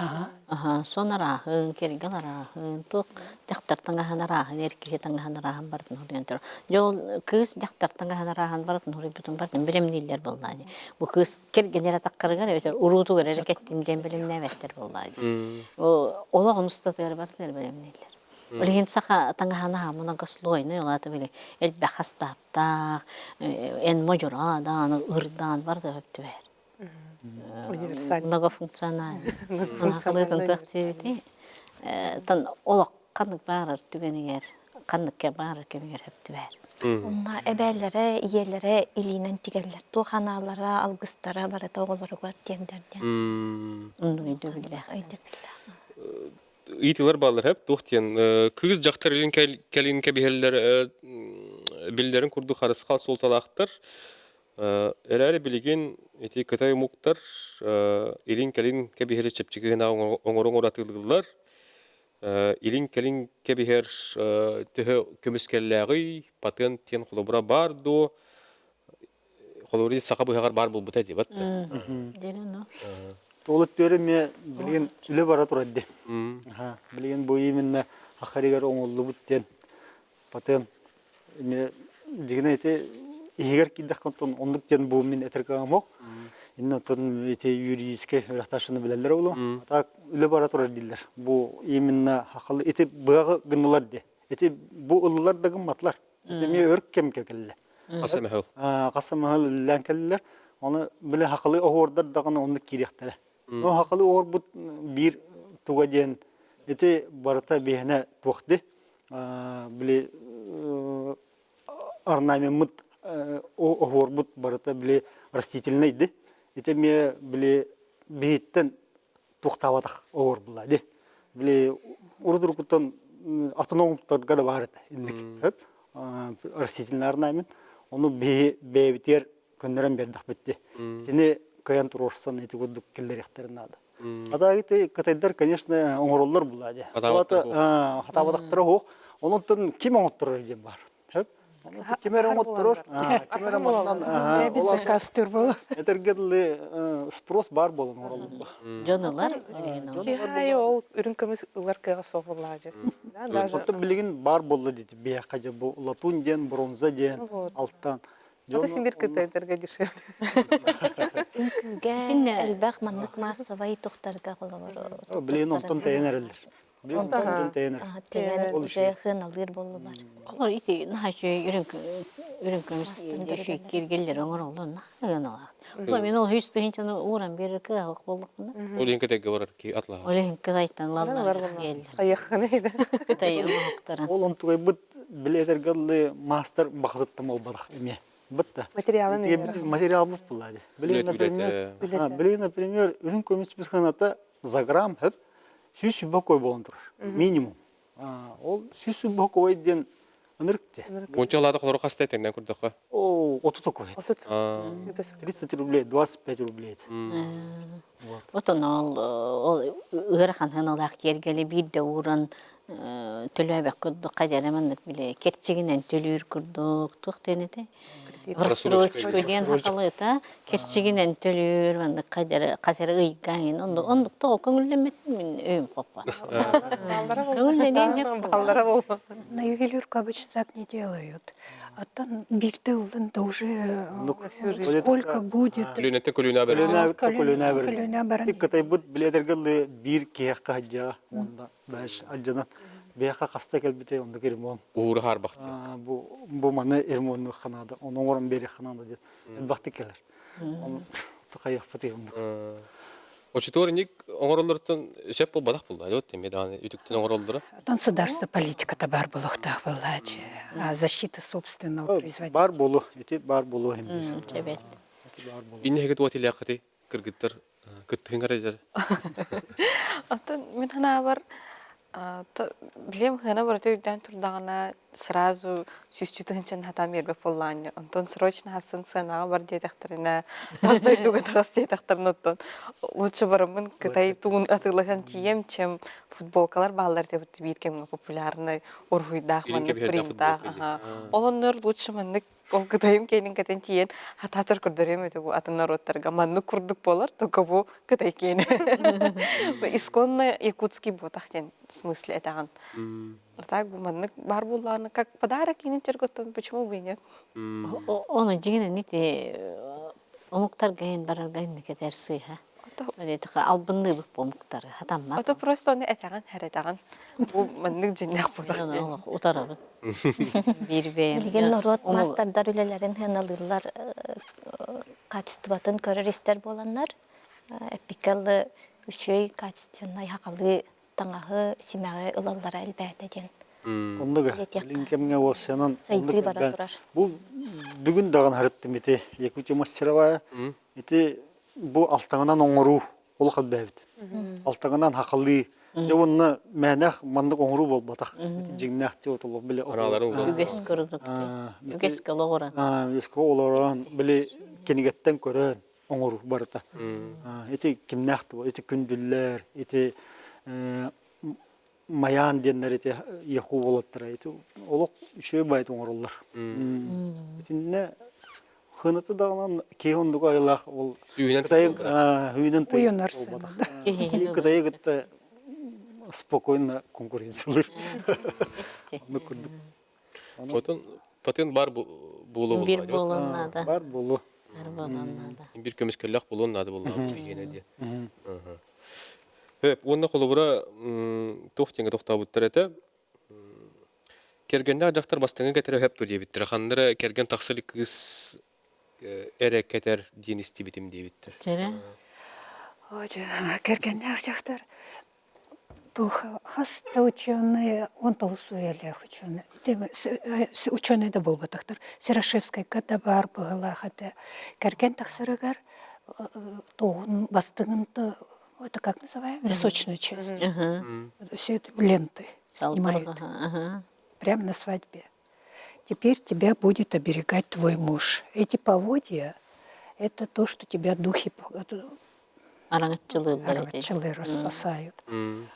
Аха, сон арааһын, кэргэл арааһын, туох дьахтар таҥаһын арааһын, эр киһи таҥаһын арааһын барытын хоруйан турар. Дьэ ол кыыс дьахтар таҥаһын арааһын барытын хоруйбутун барытын бэлэмнииллэр буоллаа дии. Бу кыыс кэргэн эрэ таххарыгар эбэтэр уруутугар эрэ кэттин диэн бэлэмнээбэттэр буоллаа дии. Олох устатыгар барытыгар бэлэмнииллэр. Ол иһин саха таҥаһа многослойный, ол аата били элбэх хастааптаах, эн модьурадаан, ырдаан барыта сөп түбэһэр. Универсальный. Многофункциональный. Многофункциональный. Тан олох ханнык баарар түгэнигэр. Ханныкка баар кэмигэр хөптүбэр. Онно эбээлэрэ, ийэлэрэ илиинэн тигэллэр. Туох анаалара, алгыстара барыта оҕолоругар тиэрдэр диэн. Оннук өйдөбүллээх. Өйдөбүллээх. Ыйытыылар бааллар хөп туох диэн кыыс дьахтар илин кэлин кэбиһэллэр биллэрин курдук харысхал суолталаахтар. Эрээри билигин ити кытай омуктар илин-кэлин кэбиһэри чэпчэки гына оҥорон уратылыыллар. Илин-кэлин кэбиһэр төһө көмүскэллээҕий, патент диэн холобура баар дуо? Холобура саха быһаҕар баар буолбута диэбэт да. Туолут түөрэ эмиэ билигин үлэ бара турар дии. Билигин бу именно ахаригар оҥоллубут диэн Патент эмиэ дьигинэ ити иһигэр киирдэххэ оттон оннук диэн бу мин этэр кыаҕым суох. Иннэ оттон ити юридическай үрэхтаашыны билэллэр буолуо. А так үлэ бара турар дииллэр. Бу именно хахалы ити быаҕы гыннылар дии. Ити бу ыллылар да гымматылар. Ити эмиэ өр кэм кэллэ. Хас эмэһэл. Хас эмэһэл үлэлээн кэллилэр. Ону били хахалы оһуордар даҕаны оннук киириэхтэрэ. Но хахалы оһуорбут биир туга диэн ити барыта биһэнэ туох ди били орнамеммыт оһуорбут барыта били растительный ди ити эмиэ били биһиттэн туохтаабатах оһуор була ди били урут-уруккуттан атын омуктарга да баар этэ инник хөп растительный орнамент ону биһи бэйэбитигэр көннөрөн биэрдэхпит ди итини кыайан туруорсан ити курдук киллэриэхтэрин наада А ити кытайдар, конечно, оҥороллор булаа дии. Хатаабатахтара суох. Онон ким оҥотторор диэн баар. Ким эрэ оҥотторор, ким эрэ манан Бэйэбит заказтыыр буолар. Этэргэ дылы спрос баар буолан оҥороллор. Дьон ылар. Киһи ол үрүҥ көмүс ылар кыаҕа суох буоллаҕа дьэ. Оттон билигин баар буолла дии биһиэхэ дьэ бу латунь диэн, бронза диэн, алтан. Это Сибирь кытайдарга дешевле. Үҥкүүгэ элбэх маннык массовай тухтарга холобур Блин, онтон тэйэн эрэллэр. Блин, онтон тэйэн эрэллэр. Тэйэн уже хыаналыыр буоллулар. Холор ити наһаа үчүгэй үрүҥ көмүс үчүгэй киэргэллэр оҥороллор наһаа ыаналаах. Ол мен ол үс тыһыынчаны ууран биэрэр кыаҕа буоллахпына. Ол иһин кытайга барар ки атлаһа. Ол иһин кытайтан ылаллар диэллэр. Хайахханы Кытай оҥоһуктарын. Ол онтугайбыт били этэргэ дылы маастар бахатыттан буолбатах эмиэ. Бытта. Материалын Материалбыт булла дии. Били, например, били, например, үрүҥ көмүс бысханата за грамм хөп 100 кой болон турар. Минимум. Ол 100 кой диэн ынырык те. Уонча алаата холоро хаста тэҥнэн көрдөххө? О, 30 кой. 30 рублей, 25 рублей. Отон ол ол ыарахан сыаналаах киэргэли биирдэ ууран төлөөбөк курдук хайдара маннык били кэрчигинэн төлүүр курдук туох диэн этэй рассрочку диэн хахалыта кэрчигинэн төлүүр маннык хайдара хас эрэ ыйга иһин оннук оннук тоҕо көҥүллэммэт мин өйүм хоппо көҥүллэниэн Баллара болла На ювелирку обычно так не делают. Оттон биирдэ ыллын да уже сколько будет. Көлүнэттэн көлүнэ баран. Көлүнэ көлүнэ баран. Кытайбыт билетергылы биир киһиэхэ хадьа онда дальше алдьанан бэйэхэ хаста кэлбите оннук ремонт. Уура хаарбах Бу бу маны ремонтну ханаада ону оҥорон биэриэх ханаада диэн элбэхтик кэлэр. Оны тахайыахпыт оннук. Очутуор ник оҥороллортон сөп буолбатах буолла, вот эмиэ даҕаны үтүктэн оҥороллоро. Оттон государство политиката баар буолуохтаах буоллаачы. Защита собственного производителя. Бар болу, ити бар болу hem Эбет. Иннеһиги туот илээххити кыргыттар кыттыһын эрэ Оттон мин ханаабар билиэм хына барыта үрдээн турдаҕына сразу сүүстүү тыһыынчаны хатаан биэрбэт буоллаҕына онтон срочно хассын сыанаҕа бар диэтэхтэринэ тас дойдуга таҕыс диэтэхтэринэ оттон лучше бараммын кытай тугун атыылаһан тиийэм чем футболкалар бааллар диэбит биир кэмҥэ популярный уруһуйдаах маннык принтаах ол оннугар лучше маннык ол кытайым киэнин кэтэн тиийэн хатаатар көрдөрүөм этэ бу атын норуоттарга маннык курдук буолар только бу кытай киэнэ исконно якутский буотах диэн смысле этэҕин А так бу маннык баар буоллаҕына как подарок иинин черготтон почему бы и нет Ону дьиҥинэн ити омуктарга иһин барарга инник этэр сыыһа. Албынныыбыт бу омуктары хатаммат. Ото просто ону этэҕин хэрэтэҕин бу маннык дьиннээх буолар Мен утарабын. Биир бэйэм. Билигин норуот маастардар үлэлэрин сыаналыыллар качествотын көрөр-истэр буоланнар эппиккэ үчүгэй качественнай хахалыы таҥаһы, симэҕи ылаллара элбээтэ диэн. Оннуга Диэтиэххэ. билин кэмҥэ уопсайынан Сайдыы оннук бара элбээн. турар. Бу бүгүн даҕаны харыттым ити Якутия мастеровая. Ити бу алтаҥынан оҥоруу олох элбээбит. Алтаҥынан хахалыы. Дьэ уонна мээнэх маннык оҥоруу буолбатах. Ити дьиҥнээх ти отолох били Арааларын уган. Үгэс курдук. Үгэскэ олоҕуран. Үгэскэ олорон били кинигэттэн көрөн оҥоруу барыта. Ити кимнээх да ити күндүллэр, ити майаан диэннэр ити яху уолаттара ити олох үчүгэй байыт оҥороллор. Итиннэ хыныты даҕанан киһи оннук айылаах ол Кытайы үүнэн Уйунар буолбатах. Кытайы кытта спокойно конкуренциялыыр. Оннук курдук. Отон патент бар буолуо Биир буолуон наада. Бар буолуо. Бар буолуон наада. Биир көмүскэллээх буолуон наада буоллаҕа биһиэнэ диэн. Хөп, уонна холобура туох диэҥҥэ тохтообуттар этэ. Кэргэннээх дьахтар бастыҥы кэтэрэ хөп дуо диэбиттэрэ. Ханна эрэ кэргэн тахсар кыыс эрэ кэтэр диэн истибитим диэбиттэр. Дьэрэ. Кэргэннээх дьахтар Туох хас да ученые, он тоҕус үйэлээх ученый, ученый да буолбатахтар, Серошевскайга да баар быһыылаах этэ. Кэргэн тахсарыгар туоҕун бастыҥын это как называем? Височную часть. Все это ленты снимают. Прямо на свадьбе. Теперь тебя будет оберегать твой муж. Эти поводья – это то, что тебя духи Араҥаччылыыллар спасают.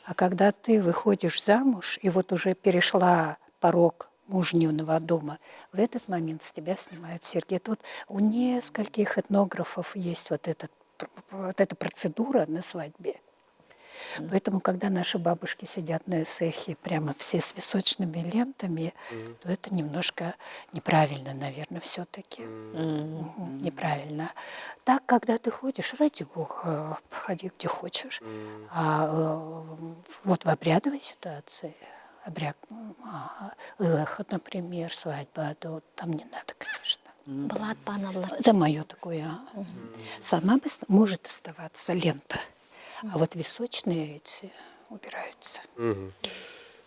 А когда ты выходишь замуж и вот уже перешла порог мужнего дома, в этот момент с тебя снимают серьги. Это вот у нескольких этнографов есть вот, этот, вот эта процедура на свадьбе. Поэтому, когда наши бабушки сидят на эсэхе прямо все с височными лентами, то это немножко неправильно, наверное, все-таки. Неправильно. Так, когда ты ходишь, ради бога, ходи где хочешь. А вот в обрядовой ситуации, обряд, эхо, например, свадьба, то там не надо, конечно. Былаат бааналлар. Это мое такое. Сама может оставаться лента. А вот височные эти убираются.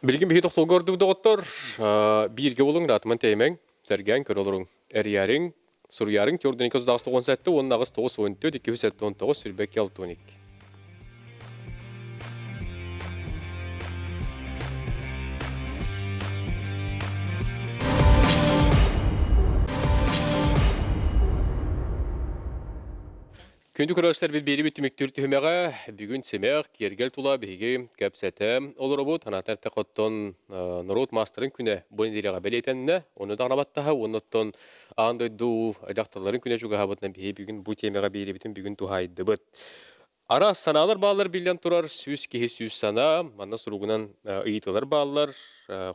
Билигин биһи тохтолго ордубут доҕоттор, бииргэ буолуҥ, даатыман тэйимэҥ, сэргээн көрө олоруҥ, эрийээриҥ, суруйаарыҥ 4 97 уонна 8 9 14 279 22 62. Күндү көрөөччүлэрбит биэрибит түмүктүүр түһүмэҕэ бүгүн симэх, киэргэл тула биһиги кэпсэтэ олоробут. Санаатар оттон норуот маастарын күнэ бу нэдиэлэҕэ бэлиэтэннэ. Ону даҕаны баттаһа уонна оттон аан дойду дьахталларын күнэ чугаһаабытынан биһиги бүгүн бу тиэмэҕэ биэрибитин бүгүн туһаайдыбыт. Араас санаалар бааллар биллэн турар, сүүс киһи сүүс санаа, манна суругунан ыйытыылар бааллар,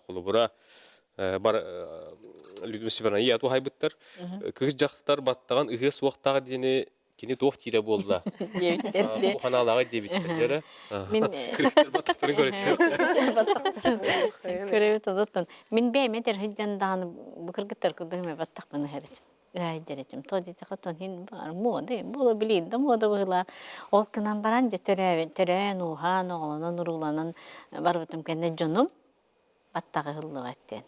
холобура бар Людмила Степановна ийэ туһайбыттар. Кыыс дьахтар баттаҕын ыһыа суохтаах диэни кини туох диирэ буолла? Диэбиттэр. Бу ханаалааҕы диэбиттэр эрэ. Мин Кыргыттар баттахтарын көрөттөр. Көрөбүт одоттон. Мин бэйэм этэр сылдьан даҕаны бу кыргыттар курдук эмэ баттахпын ыһар этим. Ыһайдар этим. То диэтэхэ оттон иһин баар муода, буола билиин да муода быһыылаах. Ол гынан баран дьэ төрөөбүт, төрөөн, ууһаан, оҕолонон, урууланан барбытым кэннэ дьонум баттаҕа ыһыллыбат диэн.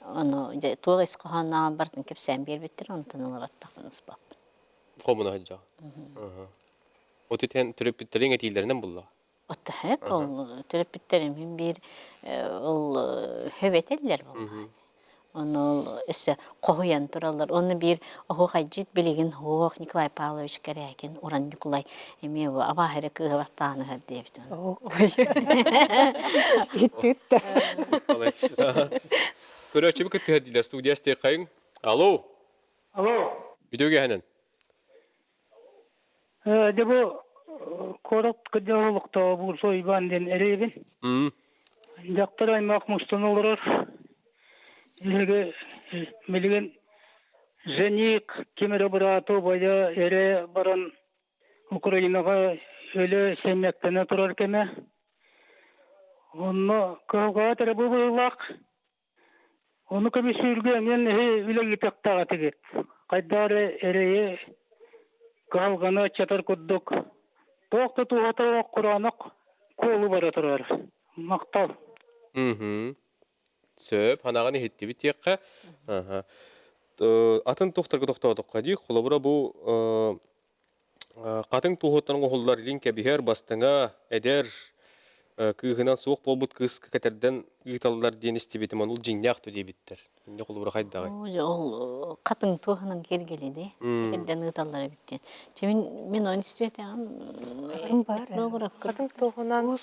Ону дьэ туох ис хоһооннооҕун барытын кэпсээн биэрбиттэр, онтон ыла баттахпын ыспаппын. Хомуна сылдьаҕын. От итэн төрөппүттэриҥ этиилэринэн буллаҕа. Оттоһөп ол төрөппүттэрим мин биир ол хөп этэллэр буоллаҕа. Ону ол өссө хоһуйан тураллар. Онно биир оһуохайдьыт билигин суох Николай Павлович Корякин, Уран Ньукулай эмиэ бу абааһы эрэ кыыһа баттаан ыһар диэбит. Иттиттэ. Көрөөччүбүт кыттыһар диилэр студия истиэххэйиҥ. Алло. Алло. Үтүө киэһэнэн. Дьэ бу куорат кырдьаҕас олохтооҕо Бурсо Иван диэн эрэйбин. Дьахтар аймах мустан олорор. Биһиги билигин Женик ким эрэ быраата убайа эрэ баран Украинаҕа өлө сэммэктэнэ турар кэмэ. Онно кыһалҕаҕа эрэ бу быһыылаах. Ону көмүсүүргэ эҥин эһи үлэлиэхтээх этигит. Хайдах эрэ эрэйи, кыһалҕаны аччатар курдук туох да туһата суох кураанах куолу бара турар. Махтал. Мм. Сөп, ханаҕын иһиттибит диэххэ. Атын туохтарга тохтоотоххо дии, холобура бу хатыҥ туоһуттан оҥоһуллар илин кэбиһэр бастыҥа, эдэр кыыһынан суох буолбут кыыска кэтэрдэн ыыталлар диэн истибитим, ону дьиҥнээх ту диэбиттэр. Инньэ холобура хайдаҕый? Ол хатыҥ туоһунан киэргэлини кэтэрдэн ыыталлар эбит диэн. Дьэ мин мин оны истибэтэҕим. Хатыҥ баар. Хатыҥ туоһунан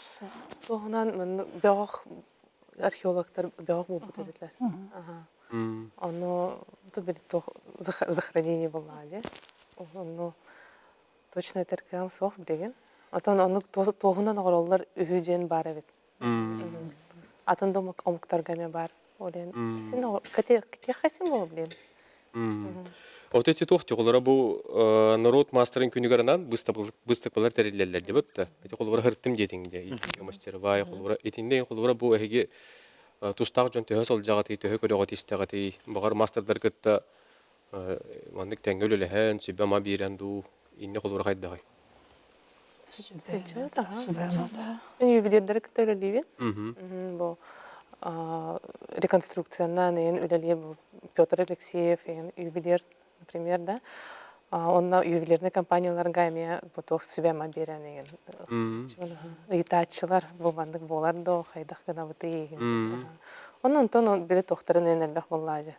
туоһунан маннык бөҕөх археологтар бөҕөх буолбут этилэр. Ону захоронение буоллаҕа дии. Ону точно этэр кыаҕым суох билигин. Отон оннук туоһунан оҥороллор үһү диэн баар эбит. Атын да омуктарга эмиэ баар. Ол иһин син кэтиэххэ син буолуо блин. От эти туох холобура бу норуот маастарын күнүгэр анаан быыстапкалар тэриллэллэр дебет да. Ити холобура хыртым диэтиҥ дии мастеровая холобура итиннэ холобура бу эһиги тустаах дьон төһө сылдьаҕытый, төһө көрөҕүт истэҕитий, баҕар маастардар кытта маннык тэҥҥэ үлэлэһэн, сүбэ-ама биэрэн дуу, инньэ холобура хайдаҕый? Сылдьабыт, аха. Мин ювелирдары кытта үлэлиибин. Бу реконструкциянан иһин үлэлиир Петр Алексеев иһин ювелир, например, да. Онно ювелирный компанияларга эмиэ бу туох сүбэ-ама биэрэн иһин ыйытааччылар бу маннык буолар доо, хайдах гынабытый иһин. Онон онтон били туохтарын иһин элбэх буоллаа дьэ.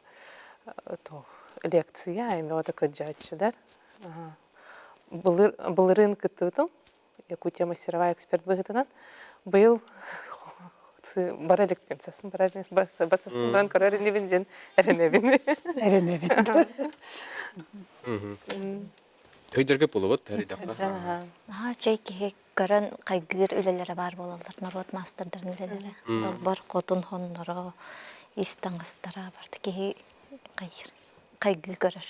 Туох лекция эмиэ ото көрдьөөччүлэр. Былырыын кыттыбытым Якутия мастеровая эксперт быһыытынан. Быйыл бара иликпин, сасын барар басасын баран көрөр инибин диэн эрэнэбин. Эрэнэбин. Өйдөргө булубут Наһаа чэй киһи көрөн хайгыыр үлэлэрэ баар буолаллар, норуот маастардарын үлэлэрэ. Далбар хотун хонноро, ис таҥастара барыта киһи хайгыыр, хайгыы көрөр.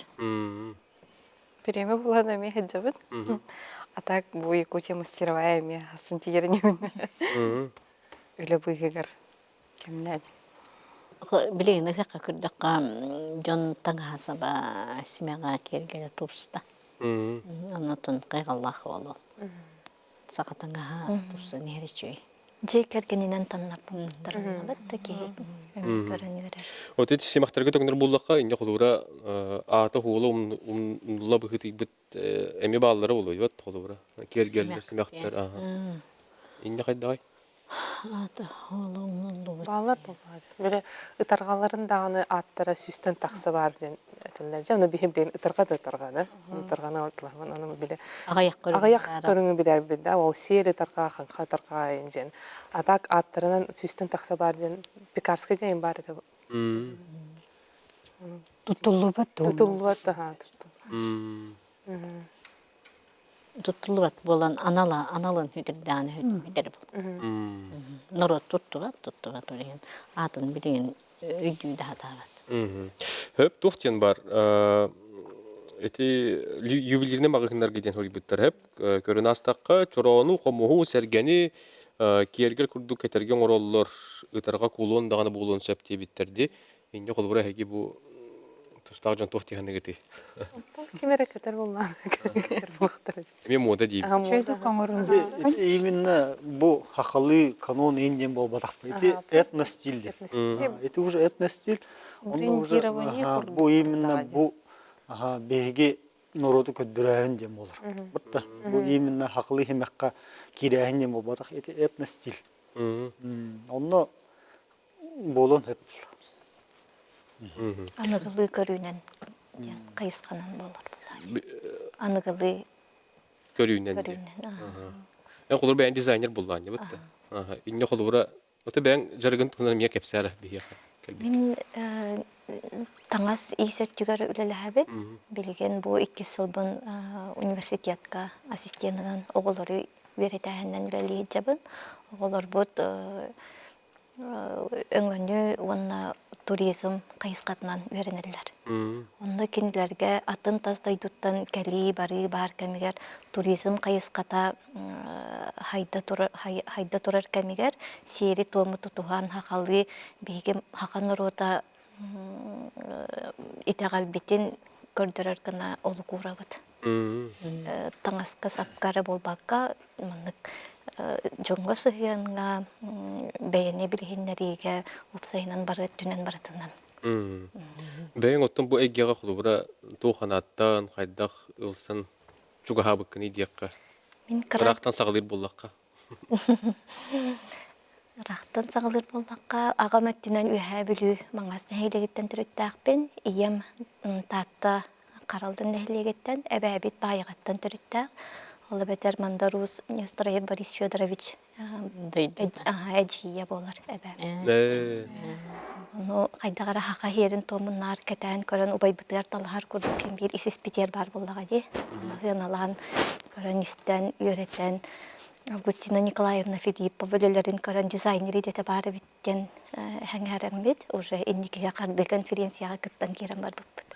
Бириэмэ булан эмиэ сылдьабыт. А так бу Якутия мастеровая эмиэ хасын тиийэринибин үлэ быыһыгар кэмнээн. Билигин ыһыахха көрдөххө дьон таҥаһа саба симэҕэ киэргэлэ тупста. Оннотон хайҕаллаах буолуо. Саха таҥаһа тупсан иһэр үчүгэй. Дьиэ кэргэнинэн таннарбыттарынабыт да киһи көрөн үөрэр. Вот эти симахтарга төҥнөр буллахха инне холуура аата хуола умнулла быһыытыйбыт эми бааллара буолуо холуура киэргэллэр симэхтэр инне хайдаҕай Аата хуола умнуллубут. Бааллар буоллаҕа. Били ытарҕаларын даҕаны ааттара сүүстэн тахса баар диэн этэллэр. Дьэ, ону биһи билигин ытарҕа да ытарҕа да. Ытарҕаны ыллаһымын, ону били Аҕыйах көрүҥү аҕыйах көрүҥү билэрбит да, ол сиэли ытарҕа, хаҥха ытарҕа диэн. А так ааттарынан сүүстэн тахса баар диэн Пекарскай диэн баар этэ. Туттуллубат Тутуллубат да, Туттуллубат буолан анала аналын хүтүрдэҕинэ хүтэр бул. Норуот туттубат, туттубат ол иһин аатын билигин өйдүү да сатаабат. Хөп туох диэн бар ити ювелирный маҕаһыыннарга диэн хоруйбуттар хөп көрөн аастахха чороону хомуһу сэргэни киэргэл курдук кэтэргэ оҥороллор ытарҕа кулон даҕаны буолуон сөп диэбиттэр дии Инньэ холобура эһиги бу тустаах дьон туох диэхэнигитий? Ким эрэ кэтэр буоллаҕына кэтэр буолуохтара. Эмиэ муода диибит. Именно бу хахалы канон индиан буолбатахпы. Ити этностиль диэн. Ити уже этностиль. Онно уже бу именно бу биһиги норуоту көрдөрөөһүн диэн буолар. Бутта бу именно хахалы химэххэ киирээһин диэн буолбатах. Ити этностиль. Онно буолуон сөп. Аныгылыы көрүүнэн диэн хайысханан буолар буолар. Аныгылыы көрүүнэн. Көрүүнэн. Эн холобура бэйэҥ дизайнер буллаан дьабыт да. Инне холобура ото бэйэҥ дьарыгын туһунан эмиэ кэпсээр биһиэхэ. Мин таҥас иис өттүгэр үлэлэһэбин. Билигин бу иккис сылбын университетка ассистенынан оҕолору үөрэтээһинэн үлэлии сылдьабын. Оҕолорбут өҥөнү уонна туризм хайысхатынан үөрэнэллэр. Онно кинилэргэ атын тас дойдуттан кэлии-барыы баар кэмигэр туризм хайысхата хайда турар, хайда турар кэмигэр сиэри-туому тутуһан сахалыы биһиги саха норуота итэҕэлбитин көрдөрөр гына олук уурабыт. Таҥаска-сапка эрэ буолбакка, маннык дьоҥҥо сыһыаҥҥа, бэйэни билиһиннэриигэ уопсайынан бары өттүнэн барытынан. Бэйэҥ оттон бу эйгэҕэ холобура туох анааттан, хайдах ылсан чугаһаабыккыный диэххэ. Мин кыра Ыраахтан саҕалыыр буоллахха. Ыраахтан саҕалыыр буоллахха, аҕам өттүнэн Үөһээ Бүлүү Маҥаас нэһилиэгиттэн төрүттээхпин. Ийэм Таатта Харалдын нэһилиэгиттэн, эбээбит Баайаҕаттан төрүттээх. Ол эбэтэр Мандар Уус Неустроев Борис Федорович эдьиийэ буолар эбээм. Ону хайдах эрэ саха иһиэрин-туомун наар кэтээн көрөн убайбытыгар талаһар курдук ким биир ис-испитигэр баар буоллаҕа дии. Ону сыаналаан көрөн-истэн, үөрэтэн Августина Николаевна Филиппова үлэлэрин көрөн дизайнер идэтэ баар эбит диэн эһэҥээрэммит уже инникигэ хардыы конференцияҕа кыттан киирэн барбыппыт.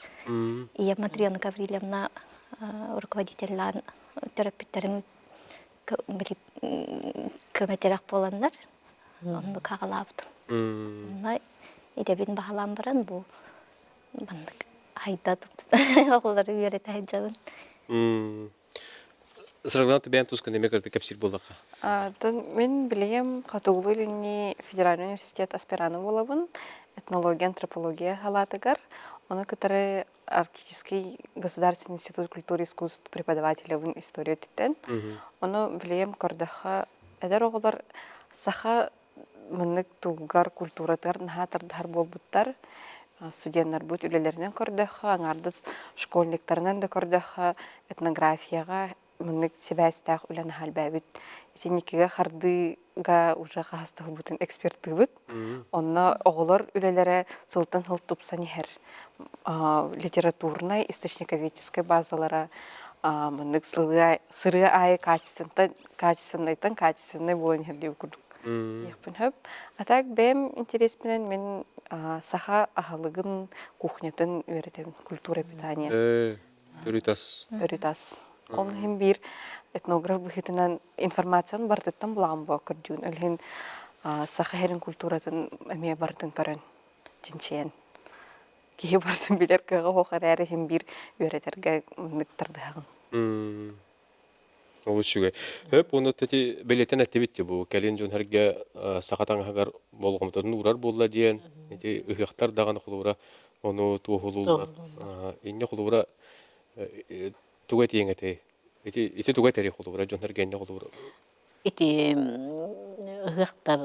Ийэм Матрена Гаврильевна руководителлаан төрөппүттэрим көмөтөрөх буоланнар оннук аҕалаабытым. Онно идэбин баһылаан баран бу маннык айда оҕолору үөрэтэ сылдьабын. Саргылаан бэйэм тускун эмиэ кырдык кэпсиир буоллахха. Мин билигин Хотугулуу-Илиҥҥи федеральнай университет аспирана буолабын, этнология, антропология салаатыгар. Ону кытары Арктический государственный институт культуры и искусств преподавателебин история өттүттэн. Ону билигин көрдөххө, эдэр оҕолор саха маннык тугар, культуратыгар наһаа тардыһар буолбуттар. Студеннарбыт үлэлэринэн көрдөххө, аҥаардас школьниктарынан да көрдөххө, этнографияҕа маннык сибээстээх үлэ наһаа элбээбит. Итинникигэ хардыыга уже хаһыстаһыбытын экспертыыбыт. Онно оҕолор үлэлэрэ сылтан сыл тупсан иһэр. Литературнай, источниковедческай базалара маннык сырыа аайы качественнайтан качественнай буолан иһэр диэбит курдук диэхпин сөп. А так бэйэм интереспинэн мин саха аһылыгын кухнятын үөрэтэбин, культура питания. Төрүт ас. Төрүт ас. Ол иһин биир этнограф быһыытынан информацияны барытыттан булаҕын буо көрдүүн. Ол иһин саха иһэрин культуратын эмиэ барытын көрөн, чинчийэн киһи барытын билэр кыаҕа суох эрээри иһин биир үөрэтэргэ маннык тардыһаҕын. Ол үчүгэй. Хөп уонна ити бэлиэтэн эттибит бу кэлин дьон сэргэ саха таҥаһыгар болҕомтотун уурар буолла диэн ити ыһыахтар даҕаны холобура ону туоһулууллар. Инньэ холобура тугу этиэҥ этэй? Ити ити тугу этэрий холобура дьон сэргэ инньэ холобура Ити ыһыахтар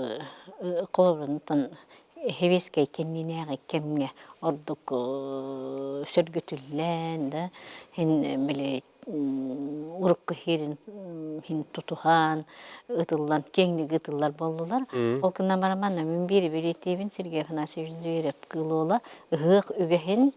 холобурунтан Сэбиэскэй кэннинээҕи кэмҥэ ордук сөргүтүллэн да иһин били урукку иһирин иһин тутуһан ытыллан киэҥник ытыллар буоллулар. Ол гынан баран манна мин биири бэлиэтиибин Сергей Афанасьевич Зверев кыыл уола ыһыах үгэһин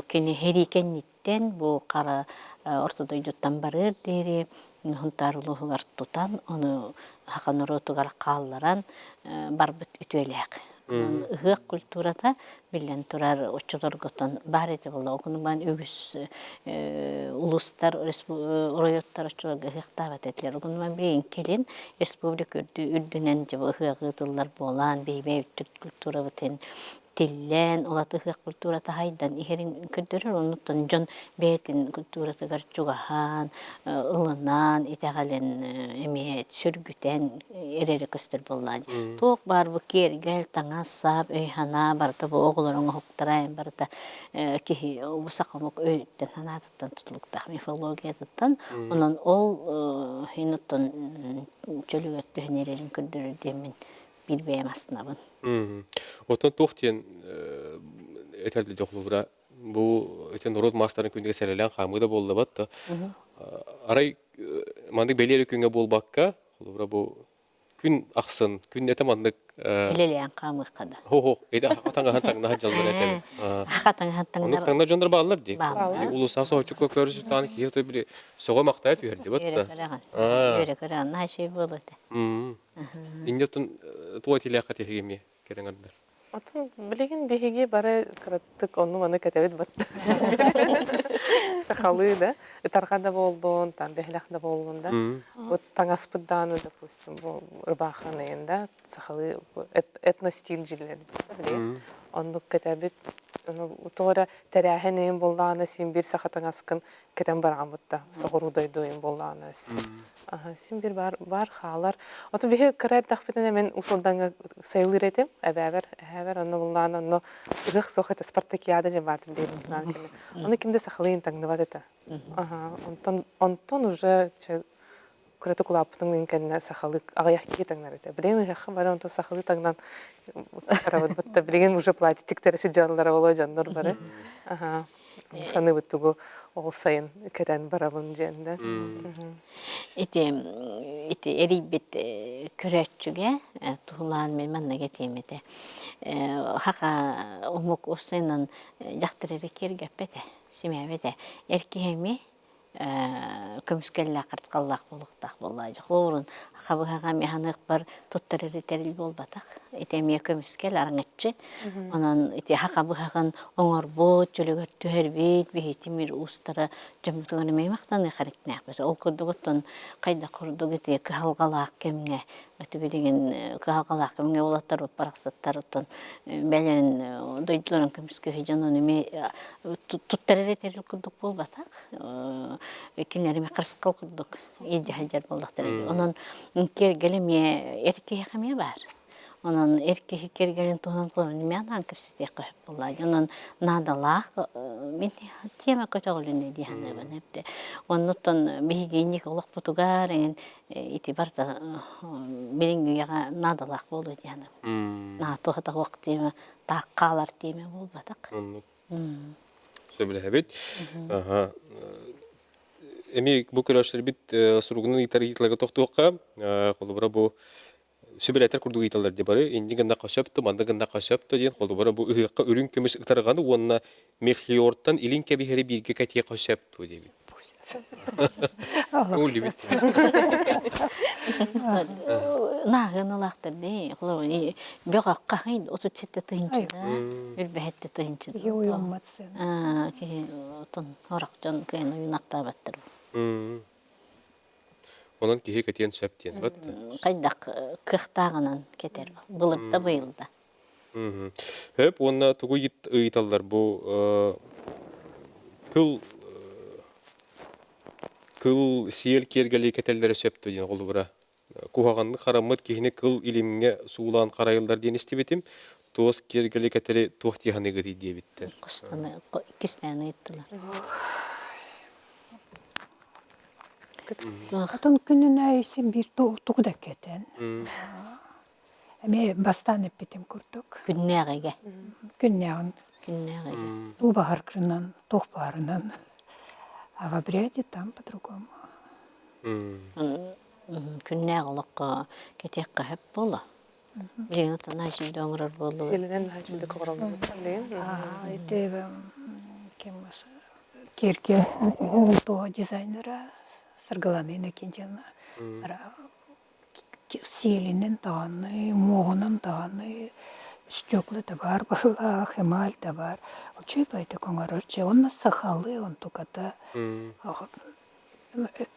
кини сэрии кэнниттэн бу хара орто дойдуттан барыар диэри Сунтаар улууһугар тутан, ону саха норуотугар хаалларан барбыт үтүөлээх. Ыһыах культурата биллэн турар оччолорготон баар этэ буолла. Ону үгүс улуустар, оройуоттар оччолорго ыһыахтаабат этилэр. Ону билигин кэлин республика үрдүнэн дьэ ыһыаҕы ыытыллар буолан, биһиги бэйэбит культурабытын тиллэн, улат ыһыах культурата хайдан иһэрин көрдөрөр. Оннуттан дьон бэйэтин культуратыгар чугаһаан, ылынан, итэҕэлин эмиэ сүргүтэн эрэри көстөр буоллаҕа. Туох баар бу киэргэл, таҥас-сап, өй-санаа барыта бу оҕолор оҥоһуктара барыта киһи бу саха омук өйүттэн санаатыттан тутулуктаах мифологиятыттан. Онон ол иһин чөлүгэр түһэн эрэрин көрдөрөр диэммин биир бэйэм астынабын. Оттон туох диэн этэллэр дьохлуура бу ити норуот маастарын күнүгэр сэрэлээн хаамыы да буоллабат да арай маннык бэлиэ күҥҥэ буолбакка холобура бу күн ахсын күннэтэ маннык Илэлээн хаамыахха да. Хо-хо, эти хатаҥаһан таҥнаһан дьаллар этэбин. Хатаҥаһан Оннук таҥнар таҥнар дьоннор бааллар дии. Бааллар. Улуусаа соһуччукка көрсүтаан киһи той били сөҕө махтая түһэр дибат Үөрэ да. көрөҕүн. Аа. Үөрэ көрөҕүн. Наһаа үчүгэй буолуо этэ. Инде оттон туох этиилээххэ тиһигимиэ кэлэн ардар. Отун билигин биһиги бары кыраттык онну-маны кэтэбит батта. Сахалыы да, ытарҕа да буоллун, там бэһилэх да буоллун да. Вот таҥаспыт дааны, допустим, бу ырбааханы да, сахалыы этностиль дьиллэр. Оннук кэтэбит. Тоҕо эрэ тэрээһин эйин буоллаҕына син биир саха таҥаскын кэтэн бараҕын бутта. Соҕуруу дойду эйин буоллаҕына өссө. Син биир баар, баар хаалар. Оту биһи кыра эрдэхпитинэ мин Уус Алдаҥҥа сайылыыр этим. Эбээбэр, эһээбэр онно буллаан онно ыһыах суох этэ, спартакиада диэн баартын биэрдисинэн кэннэ. Ону ким да сахалыы таҥныбат этэ. Онтон, онтон уже кыратык улааппытым гын кэннэ сахалыы аҕыйах киһи таҥнар этэ. Билигин ыһыахха бары онтон сахалыы таҥнан барабыт бытта билигин уже платье тиктэрэ сылдьаллара боло дьоннор бары. Аха. Саныыбыт тугу ол сайын кэтэн барабын диэн да. Ити ити эрийбит көрөөччүгэ туһулаан мин маннык этиэм этэ. Хака омук усайынан дьахтар эрэ киэргэппэтэ, симээбэтэ. Эр киһи эмиэ көмүскэллээх харысхаллаах буолуохтаах буоллаа. Холобурун хабыһаҕа механыахпар туттар эрэ тэрил буолбатах. Ити эмиэ көмүскэл араҥаччы. Онон ити хабыһаҕын оҥорбут, чөлүгэр түһэрбит, биһи тимир уустара дьоммутугар эмиэ махтаныы харыктаахпыт. Ол курдук оттон хайдах курдук ити кыһалҕалаах кэмҥэ ити билигин кыһалҕалаах кэмҥэ уолаттар барахсаттар оттон бэйэлэрин дойдуларын көмүскэһи дьонун эмиэ туттар эрэ тэрил курдук буолбатах. Кинилэр эмиэ харысхал курдук илдьэ сылдьар буоллахтара дии. Онон киэргэл эмиэ эр киһиэхэ эмиэ баар. Онон эр киһи киэргэлин туһунан эмиэ анаан кэпсэтиэххэ сөп буоллаа. Онон наадалаах мин тиэмэ көтөҕүлүннэ дии саныыбын эбитэ. Оннуттан биһиги инники олохпутугар эҥин ити барыта билиҥҥи үйэҕэ наадалаах буолуо дии саныыбын. Наһаа туһата суох тиэмэ, таах хаалар тиэмэ буолбатах. Сөбүлэһэбит. Аха. Эми бу көрөөччүлэрбит суругунан ыытар ыйытыыларга тохтуохха. Холобура бу сүбэлэтэр курдук ыйыталлар дии бары. Инни гыннахха сөп ту, манна гыннахха сөп ту диэн холобура бу ыһыахха үрүҥ көмүс ытарҕаны уонна мельхиортан илин кэбиһэри бииргэ кэтиэххэ сөп дуо диэбит. Уллубит. Нааһыаналаахтар дии. Холобур, бөҕөххө 37 тыһыынчада, үрбэһэттэ тыһыынчада. Киһи уйуммат сыана. Киһи отон орох дьон кыайан уйунахтаабаттар. Онон киһи кэтиэн сөп диэн бат. Хайдах кыахтааҕынан кэтэр. Былырда быйылда. Хөп уонна тугу ыйыталлар бу кыл кыл сиэл киэргэли кэтэллэрэ сөп дуо диэн холобура куһаҕаннык хараммыт киһини кыл илимҥэ суулаан харайыллар диэн истибитим туос киэргэли кэтэри туох дии саныыгытый диэбиттэр иккистээн ыйыттылар Отон күнүн аайы син биир тугу да кэтэн Эмиэ бастаан эппитим курдук. Күннээҕигэ. Күннээҕин. Күннээҕигэ. Туу баһаргынан, туох баарынан. А в обряде там по-другому. Күннээх олоххо кэтиэххэ сөп буолуо. Билигин отон айсүйдэ оҥорор буоллубут. Сиэлинэн наһаа оҥороллор билигин. Ити ким кирке туох дизайнера Саргылана Иннокентьевна Сиэлинэн даҕаны, муоһунан даҕаны стекла да баар быһыылаах, эмаль да баар. Үчүгэй баҕайытык оҥорор дьэ уонна сахалыы онтуката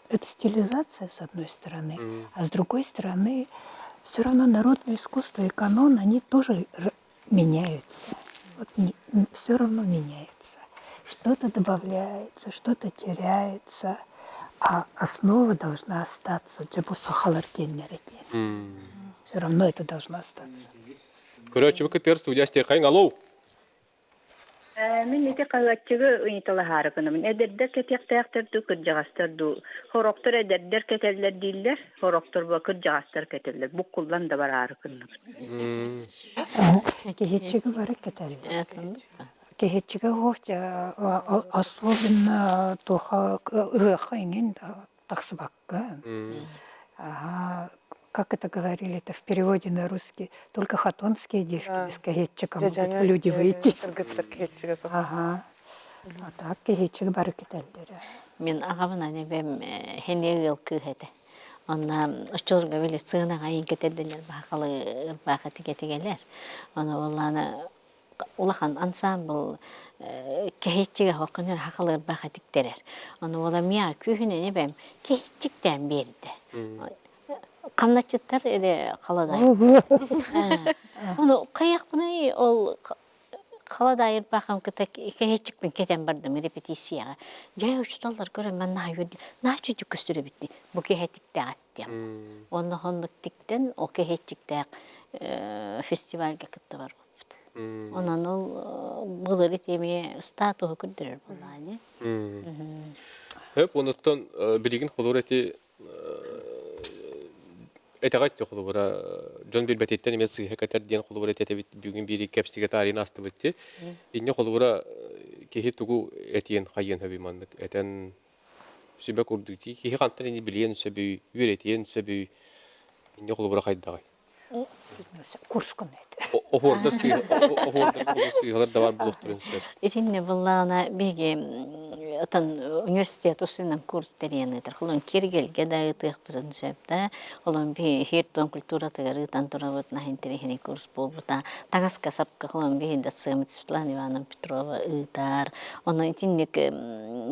это стилизация с одной стороны, а с другой стороны все равно народное искусство и канон, они тоже меняются. Вот все равно меняется. Что-то добавляется, что-то теряется, а основа должна остаться. Дьэ бу сахалар диэннэр диэн. Все равно это должно остаться. Көрөөччүбүт кытыар студия Стехайн, алло! Мин ити хаһыатчыгы ыйыталаһаары гынабын. Эдэрдэр кэтиэхтээхтэр дуу, кырдьаҕастар дуу? Сорохтор эдэрдэр кэтэллэр дииллэр, сорохтор бу кырдьаҕастар кэтэллэр. Буккуллан да бараары гынныбыт. Киһиччиги бары кэтэллэр. Киһиччигэ особенно туоха ыһыахха иҥин тахсыбакка. Ага, как это говорили, это в переводе на русский, только хатонские девки без кэһиэччика могут в люди выйти. Ага. А так кэһиэччиги бары кэтэллэрэ. Мин аҕабынан эбэм хэние ыал кыыһа этэ. Онно оччолорго били сыанаҕа иин кэтэрдилэр баахалы ырбаахы тигэ-тигэлэр. Ону буоллаана улахан ансаамбыл кэһиэччигэ хоккунер хахалыырбаха тиктэрэр. Ону уола миэхэ күүһүнэн эбэм кэһиэччиктээн биэрдэ. Хамначчыттар эрэ халадай. Ону хайахпыный ол Халадаайыр баахам кыта кэһиэччикпин кэтэн бардым репетицияҕа. Дьэ, учууталлар көрөн мин наһаа үөрдүм. Наһаа чүчүк көстөр эбит дии. Бу кэһиэччиктээх аттиэм. Онно оннук тиктэн ол кэһиэччиктээх фестивальга кытта барбыппыт. Онон ол былыр ити эмиэ статуһу көрдөрөр буоллаҕа Хөп, онуттан билигин холуур эти этэҕэт холобура дьон билбэтиттэн эмиэ сыыһа кэтэр диэн холобура этэбит бүгүн биири кэпсигэ таарыйан астыбыт ти инньэ холобура киһи тугу этиэн хайыан сөбүй маннык этэн сүбэ курдук киһи хантан ини билиэн сөбүй үөрэтиэн сөбүй инньэ холобура хайдаҕый Курскун Оһуордар сыыһалар да баар буолуохтарын сөп. Итиннэ былаана биһиги отон университет усунан курс тэрийэн ыытар. Холон киргелге да ыытыахпытын сөп да. Холон биһи хиртон культуратыгар ыытан турабыт наһаа интэриэһинэй курс буолбута. Таҥаска сапка холон биһи доцент Светлана Ивановна Петрова ыытар. Онон итинник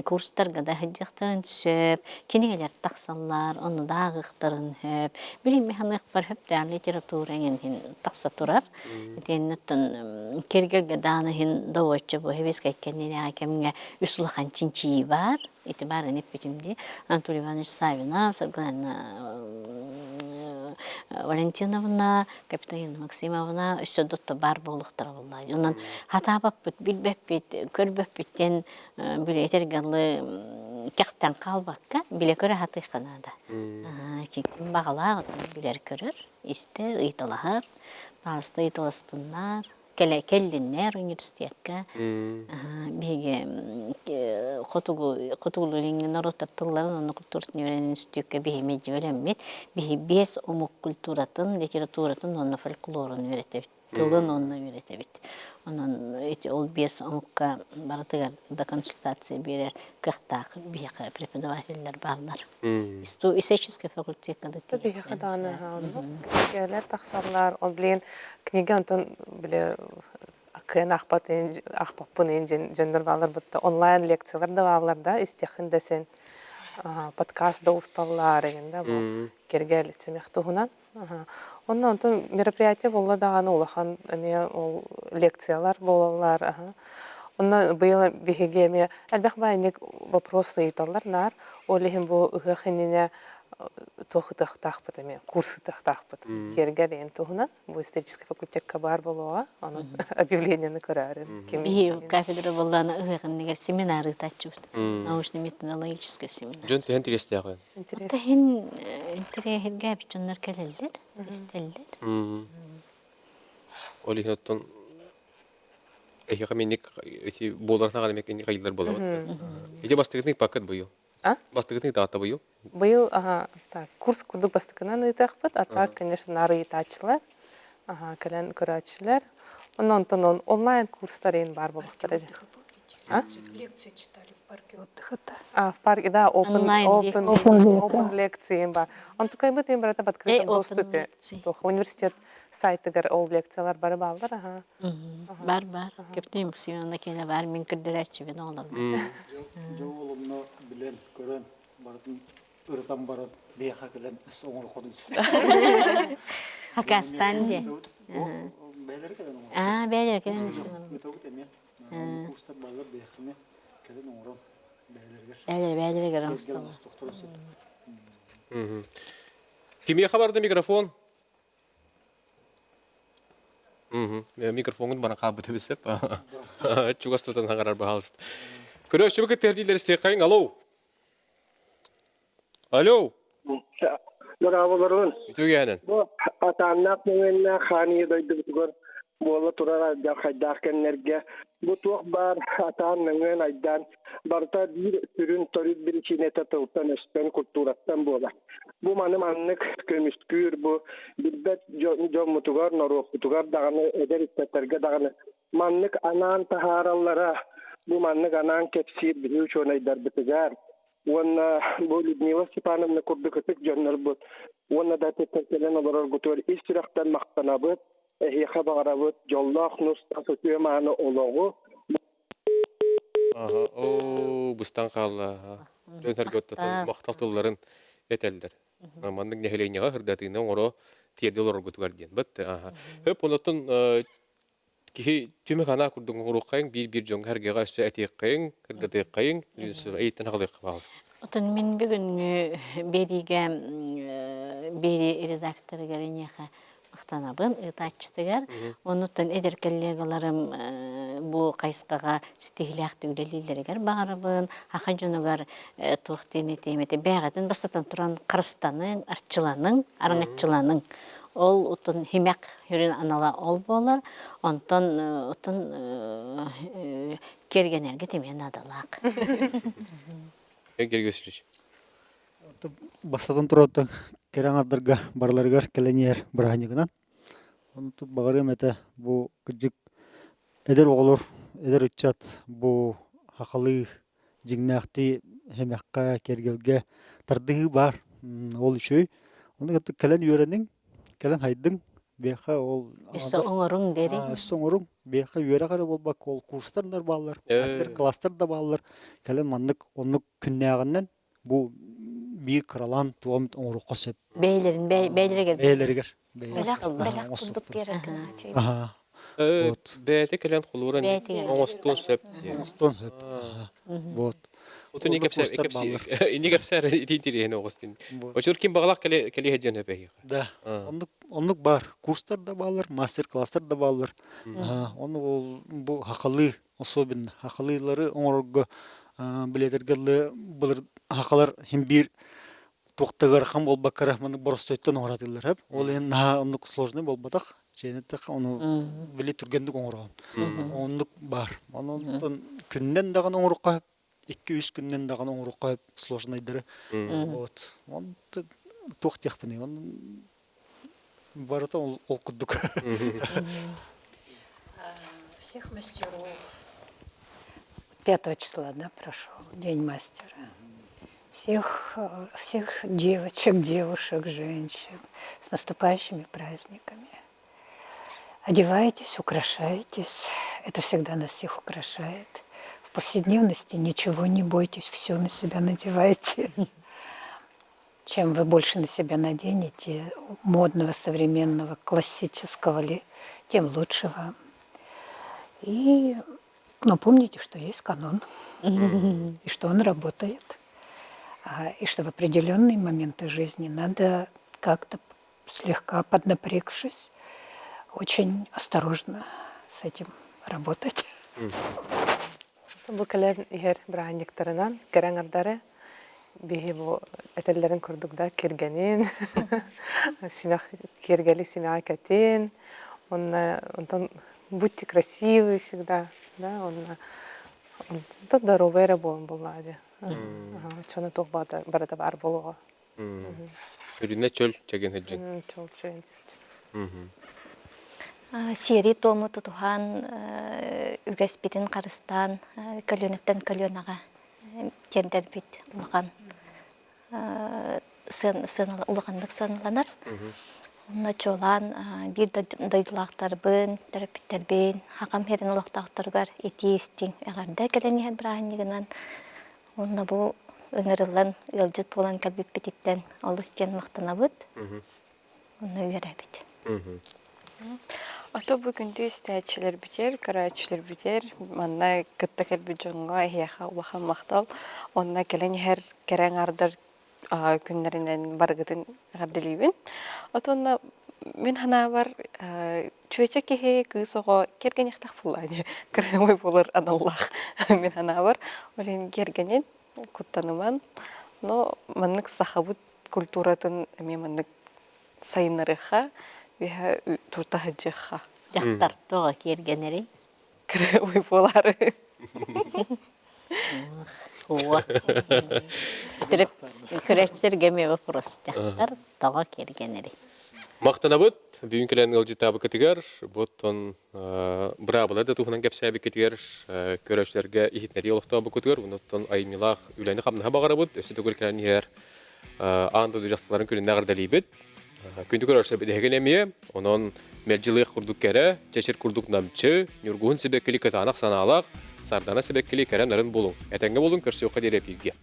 курстарга да сылдьыахтарын сөп. Кинигэлэр тахсаллар, ону да ааҕыахтарын сөп. Билин механыахпар сөптөөх литература эҥин тахса турар. Итиэннэттэн киргэргэ дааны иһин добуочча бу хибискай кэннинээҕи кэмҥэ үс улахан чинчийии баар. Ити баарын эппитим дии. Анатолий Иванович Савинов, Саргылана Валентиновна, Капиталина Максимовна өссө дотто баар буолуохтара буоллаа. Онон хатаабаппыт, билбэппит, көрбөппүт диэн били этэргэ дылы кэхтэн хаалбакка билэ-көрө сатыахха наада. Ким баҕалаах билэр-көрөр, истэр, ыйыталаһар, баҕаста ыйыталастыннар, кэлэ кэллиннэр университекка. Биһиги хотугу хотугулуу илиҥҥи норуоттар тылларын уонна культуратын үөрэнэн институкка биһи мэлдьи үөрэммит. Биһи биэс омук культуратын, литературатын уонна фольклорун үөрэтэбит. тылын онно үөрэтэбит. Онон ити ол биэс омукка барытыгар да консультация биэрэр кыахтаах биһиэхэ преподавателлэр бааллар. Историческай факультекка да Биһиэхэ даҕаны оннук кинигэлэр тахсаллар. Ол билигин книга онтон били кыайан аахпат аахпаппын иһин дьоннор бааллар бытта онлайн лекциялар да бааллар да истиэххин да син подкаст да усталлар эҥин да бу кэргэл сэмэх туһунан Онно онтон мероприятие буолла даҕаны улахан эмиэ ол лекциялар буолаллар. Онно быйыл биһиги эмиэ элбэх баайынньык вопрос ыйыталлар наар. Ол иһин бу ыһыах иннинэ туох ытыахтаахпыт эмиэ курс ытыахтаахпыт. Киэргэл туһунан бу исторический факультекка баар буолуоҕа. Онон объявлениены көрөөрүн. Ким Биһи кафедра буоллаана ыһыах иннигэр семинар ыытааччыбыт. Научно-методологический семинар. Дьон төһөн тигэстээх Интересно. Иһин интэриэһиргээбит дьоннор кэлэллэр, истэллэр. Ол иһин оттон эһиэхэ минник ити буолар саҕана эмиэ киник айыллар буолабыт. Ити бастакытын ыыппаккыт быйыл. А? Бастакытын ыытаата быйыл. Быйыл ага, так, курс курдук бастакынан ыытыахпыт, а так, конечно, наар ыйытааччылар, ага, кэлэн көрөөччүлэр. Онон онтон онлайн курстар иһин баар буолуохтара. А? Лекции читали в парке отдыха. А, в парке, да, open, open, open лекции бар. Онтукайбыт им барыта в открытом доступе. Университет сайтыгар ол лекциялар бары бааллар, аха. Бар, бар. Кэптин Максимовна кэлэ бар, мин көрдөрөөччүбүн оҕолорго. Дьэ оломно билэн, көрөн, барытын ырытан баран, биһиэхэ кэлэн оҥороххутун Хакастан дии. Бэйэлэри кэлэн оҥороххут. Аа, бэйэлэри кэлэн Ыытабыт эмиэ. Курстар бааллар биһиэхэ кэлэн оҥорон бэйэлэригэр. Бэйэлэри бэйэлэригэр оҥостоллор. Кимиэхэ барда микрофон? Микрофоҥҥун баран хаалбыт эбит сөп. Чугас тутан хаҥарар баһаалыста. Көрөөччүбү кытта дииллэр истиэххэйиҥ. Алло. Алло. Дорооболорун. Үтүгэнэн. Бу атааннаах мөҥүөннээх хааныы дойдубутугар буола турар алдьархайдаах кэмнэргэ бу туох баар атаан мөҥүөн айдаан барыта биир сүрүн төрүт биричиинэтэ тылтан-өстөн культураттан буолар. Бу маны маннык көмүскүүр бу билбэт дьоммутугар, норуоппутугар даҕаны, эдэр ыччаттарга даҕаны маннык анаан таһаараллара, бу маннык анаан кэпсиир биһи учуонайдарбытыгар уонна бу Людмила Степановна курдук ытык дьоннорбут уонна да атыттар кэлэн олороргутугар ис сүрэхтэн махтанабыт, эһиэхэ баҕарабыт дьоллоох нус-тас үтүө мааны олоҕу. Аха, оо, быстан хаалла. Дьон сэргэ махтал тылларын этэллэр. Маннык нэһилиэнньэҕэ сырдатыыны оҥоро тиэрдэ олороргутугар диэн. Бат, аха. Хөп, онотон. Киһи түмүк анаа курдук оҥоруоххайыҥ, биир-биир дьоҥҥо сэргэҕэ өссө этиэххэйиҥ, кырдатыаххайыҥ, эйиттэн аҕалыахха баҕалас. Отон мин бүгүҥҥү биэриигэ биэрии редакторыгар эйиэхэ махтанабын ыытааччытыгар. Онуттан эдэр коллегаларым бу хайысхаҕа ситиһиилээхтик үлэлииллэригэр баҕарабын. Аха дьонугар туох диэн этиэм этэ, бэйэҕитин бастатан туран харыстаныҥ, арчыланыҥ, араҥаччыланыҥ. Ол отон химэх сүрүн анала ол буолар. Онтон отон киэргэнэргэ эмиэ наадалаах. Георгий Васильевич. Бастатан туран кэрэ аҥардарга барыларыгар кэлэн иһэр бырааһынньыгынан. Онтук баҕарыам этэ бу кырдьык эдэр оҕолор, эдэр ыччат бу хахалыы дьиҥнээхтии хэмэххэ, киэргэлгэ тардыһыы баар. Ол үчүгэй. Ону кытта кэлэн үөрэниҥ, кэлэн хайдыҥ. Биэхэ ол Өссө оҥоруҥ диэри. Өссө оҥоруҥ. Биэхэ үөрэх эрэ буолбакка, ол курстар да бааллар, мастер-класстар да бааллар. Кэлэн маннык оннук күннээҕинэн бу биир кыралаан туом оҥоруохха сөп. Бэйэлэрин бэйэлэригэр. Бэйэлэригэр. Бэлэх бэлэх курдук биэрэр гынааччы. Аха. Вот. Бэйэтэ кэлэн холууран оҥостуон сөп диye. Оҥостуон сөп. Вот. Оту не кэпсээр инни кэпсээр итин тириэһин оҕустин. Очур ким бағалах кэле кэле диэн өпөһиэхэ. Да. Оннук оннук бар. Курстар да бааллар, мастер-класстар да бааллар. Ону ол бу хахалыы особенно хахалыылары оҥорорго билетэргэ былыр хахалар хим биир туох да ыарахан буолбакка эрэ маннык боростуойтан оҥоратыллар сөп. Ол иһин наһаа оннук сложный буолбатах. Сиэнэтэх ону били түргэнник оҥороҕун. Оннук баар. Онон күннэн даҕаны оҥоруохха сөп, икки-үс күннэн даҕаны оҥоруохха сөп сложнайдары. Вот. Он туох диэхпиний? Он барыта ол курдук. Всех мастеров. 5 числа, да, прошел День мастера. Всех, всех девочек, девушек, женщин с наступающими праздниками. Одевайтесь, украшайтесь. Это всегда нас всех украшает. В повседневности ничего не бойтесь, все на себя надевайте. Чем вы больше на себя наденете модного, современного, классического ли, тем лучше вам. И но помните, что есть канон, и что он работает, и что в определенные моменты жизни надо как-то слегка поднапрягшись, очень осторожно с этим работать. Бу кэлэн иһэр бырааһынньыктарынан кэрэ аҥардары биһи бу этэллэрин курдук да киргэнин, симэх киэргэли симэҕэ кэтин, уонна онтон будьте красивы всегда, да, уонна онтон доруобай эрэ буолан буоллаҕа дии. Оччону туох барыта баар буолуоҕа. Сүрүнэ чөл чэгин сылдьын. Чөл чэгин Сиэри-туому тутуһан, үгэспитин харыстаан, көлүөнэттэн көлүөнэҕэ тиэрдэрбит улахан улаханнык сыаналанар. Онно чуолаан биир дойдулаахтарбын, төрөппүттэрбин, хахам сирин олохтоохторугар итии-истиҥ эҕэрдэ кэлэн иһэр бырааһынньыгынан уонна бу ыҥырыллан ыалдьыт буолан кэлбиппититтэн олус диэн махтанабыт. Онно үөрэбит. Ото бу күндү истээччилэрбитигэр, көрөөччүлэрбитигэр манна кытта кэлбит дьоҥҥо эһиэхэ улахан махтал. Онно кэлэн иһэр кэрэ аҥаардар күннэринэн барыгытын эҕэрдэлиибин. Отонно мин санаабар чүөчэ киһи кыыс оҕо кэргэниэхтээх буоллаа дии кыраһыабай буолар аналлаах мин санаабар. Ол иһин кэргэнин куттаныман, но маннык сахабыт культуратын эмиэ маннык сайыннарыахха, үөһэ турта сылдьыахха. Дьахтар тоҕо киэргэнэрий? Кыраһыабай буолаары. Суох. Көрөөччүлэргэ эмиэ вопрос. Дьахтар тоҕо киэргэнэрий? Махтанабыт. Бүгүн кэлэн ыалдьыттаабыккытыгар, оттон быраабыла да туһунан кэпсээбиккитигэр, көрөөччүлэргэ иһитиннэрии олохтообуккутугар, онтон айымньылаах үлэни-хамнаһы баҕарабыт. Өссө төгүл кэлэн иһэр аан дойду дьахталларын күнүнэ эҕэрдэлиибит. Күндү көрөөччүлэр эһигин эмиэ, онон мэлдьи лыах курдук кэрэ, чэчир курдук намчы, ньургуһун сибэккили кытаанах санаалаах, сардана сибэккили кэрэ нарын буолуҥ. Этэҥҥэ буолуҥ, көрсүөххэ диэри эпииргэ.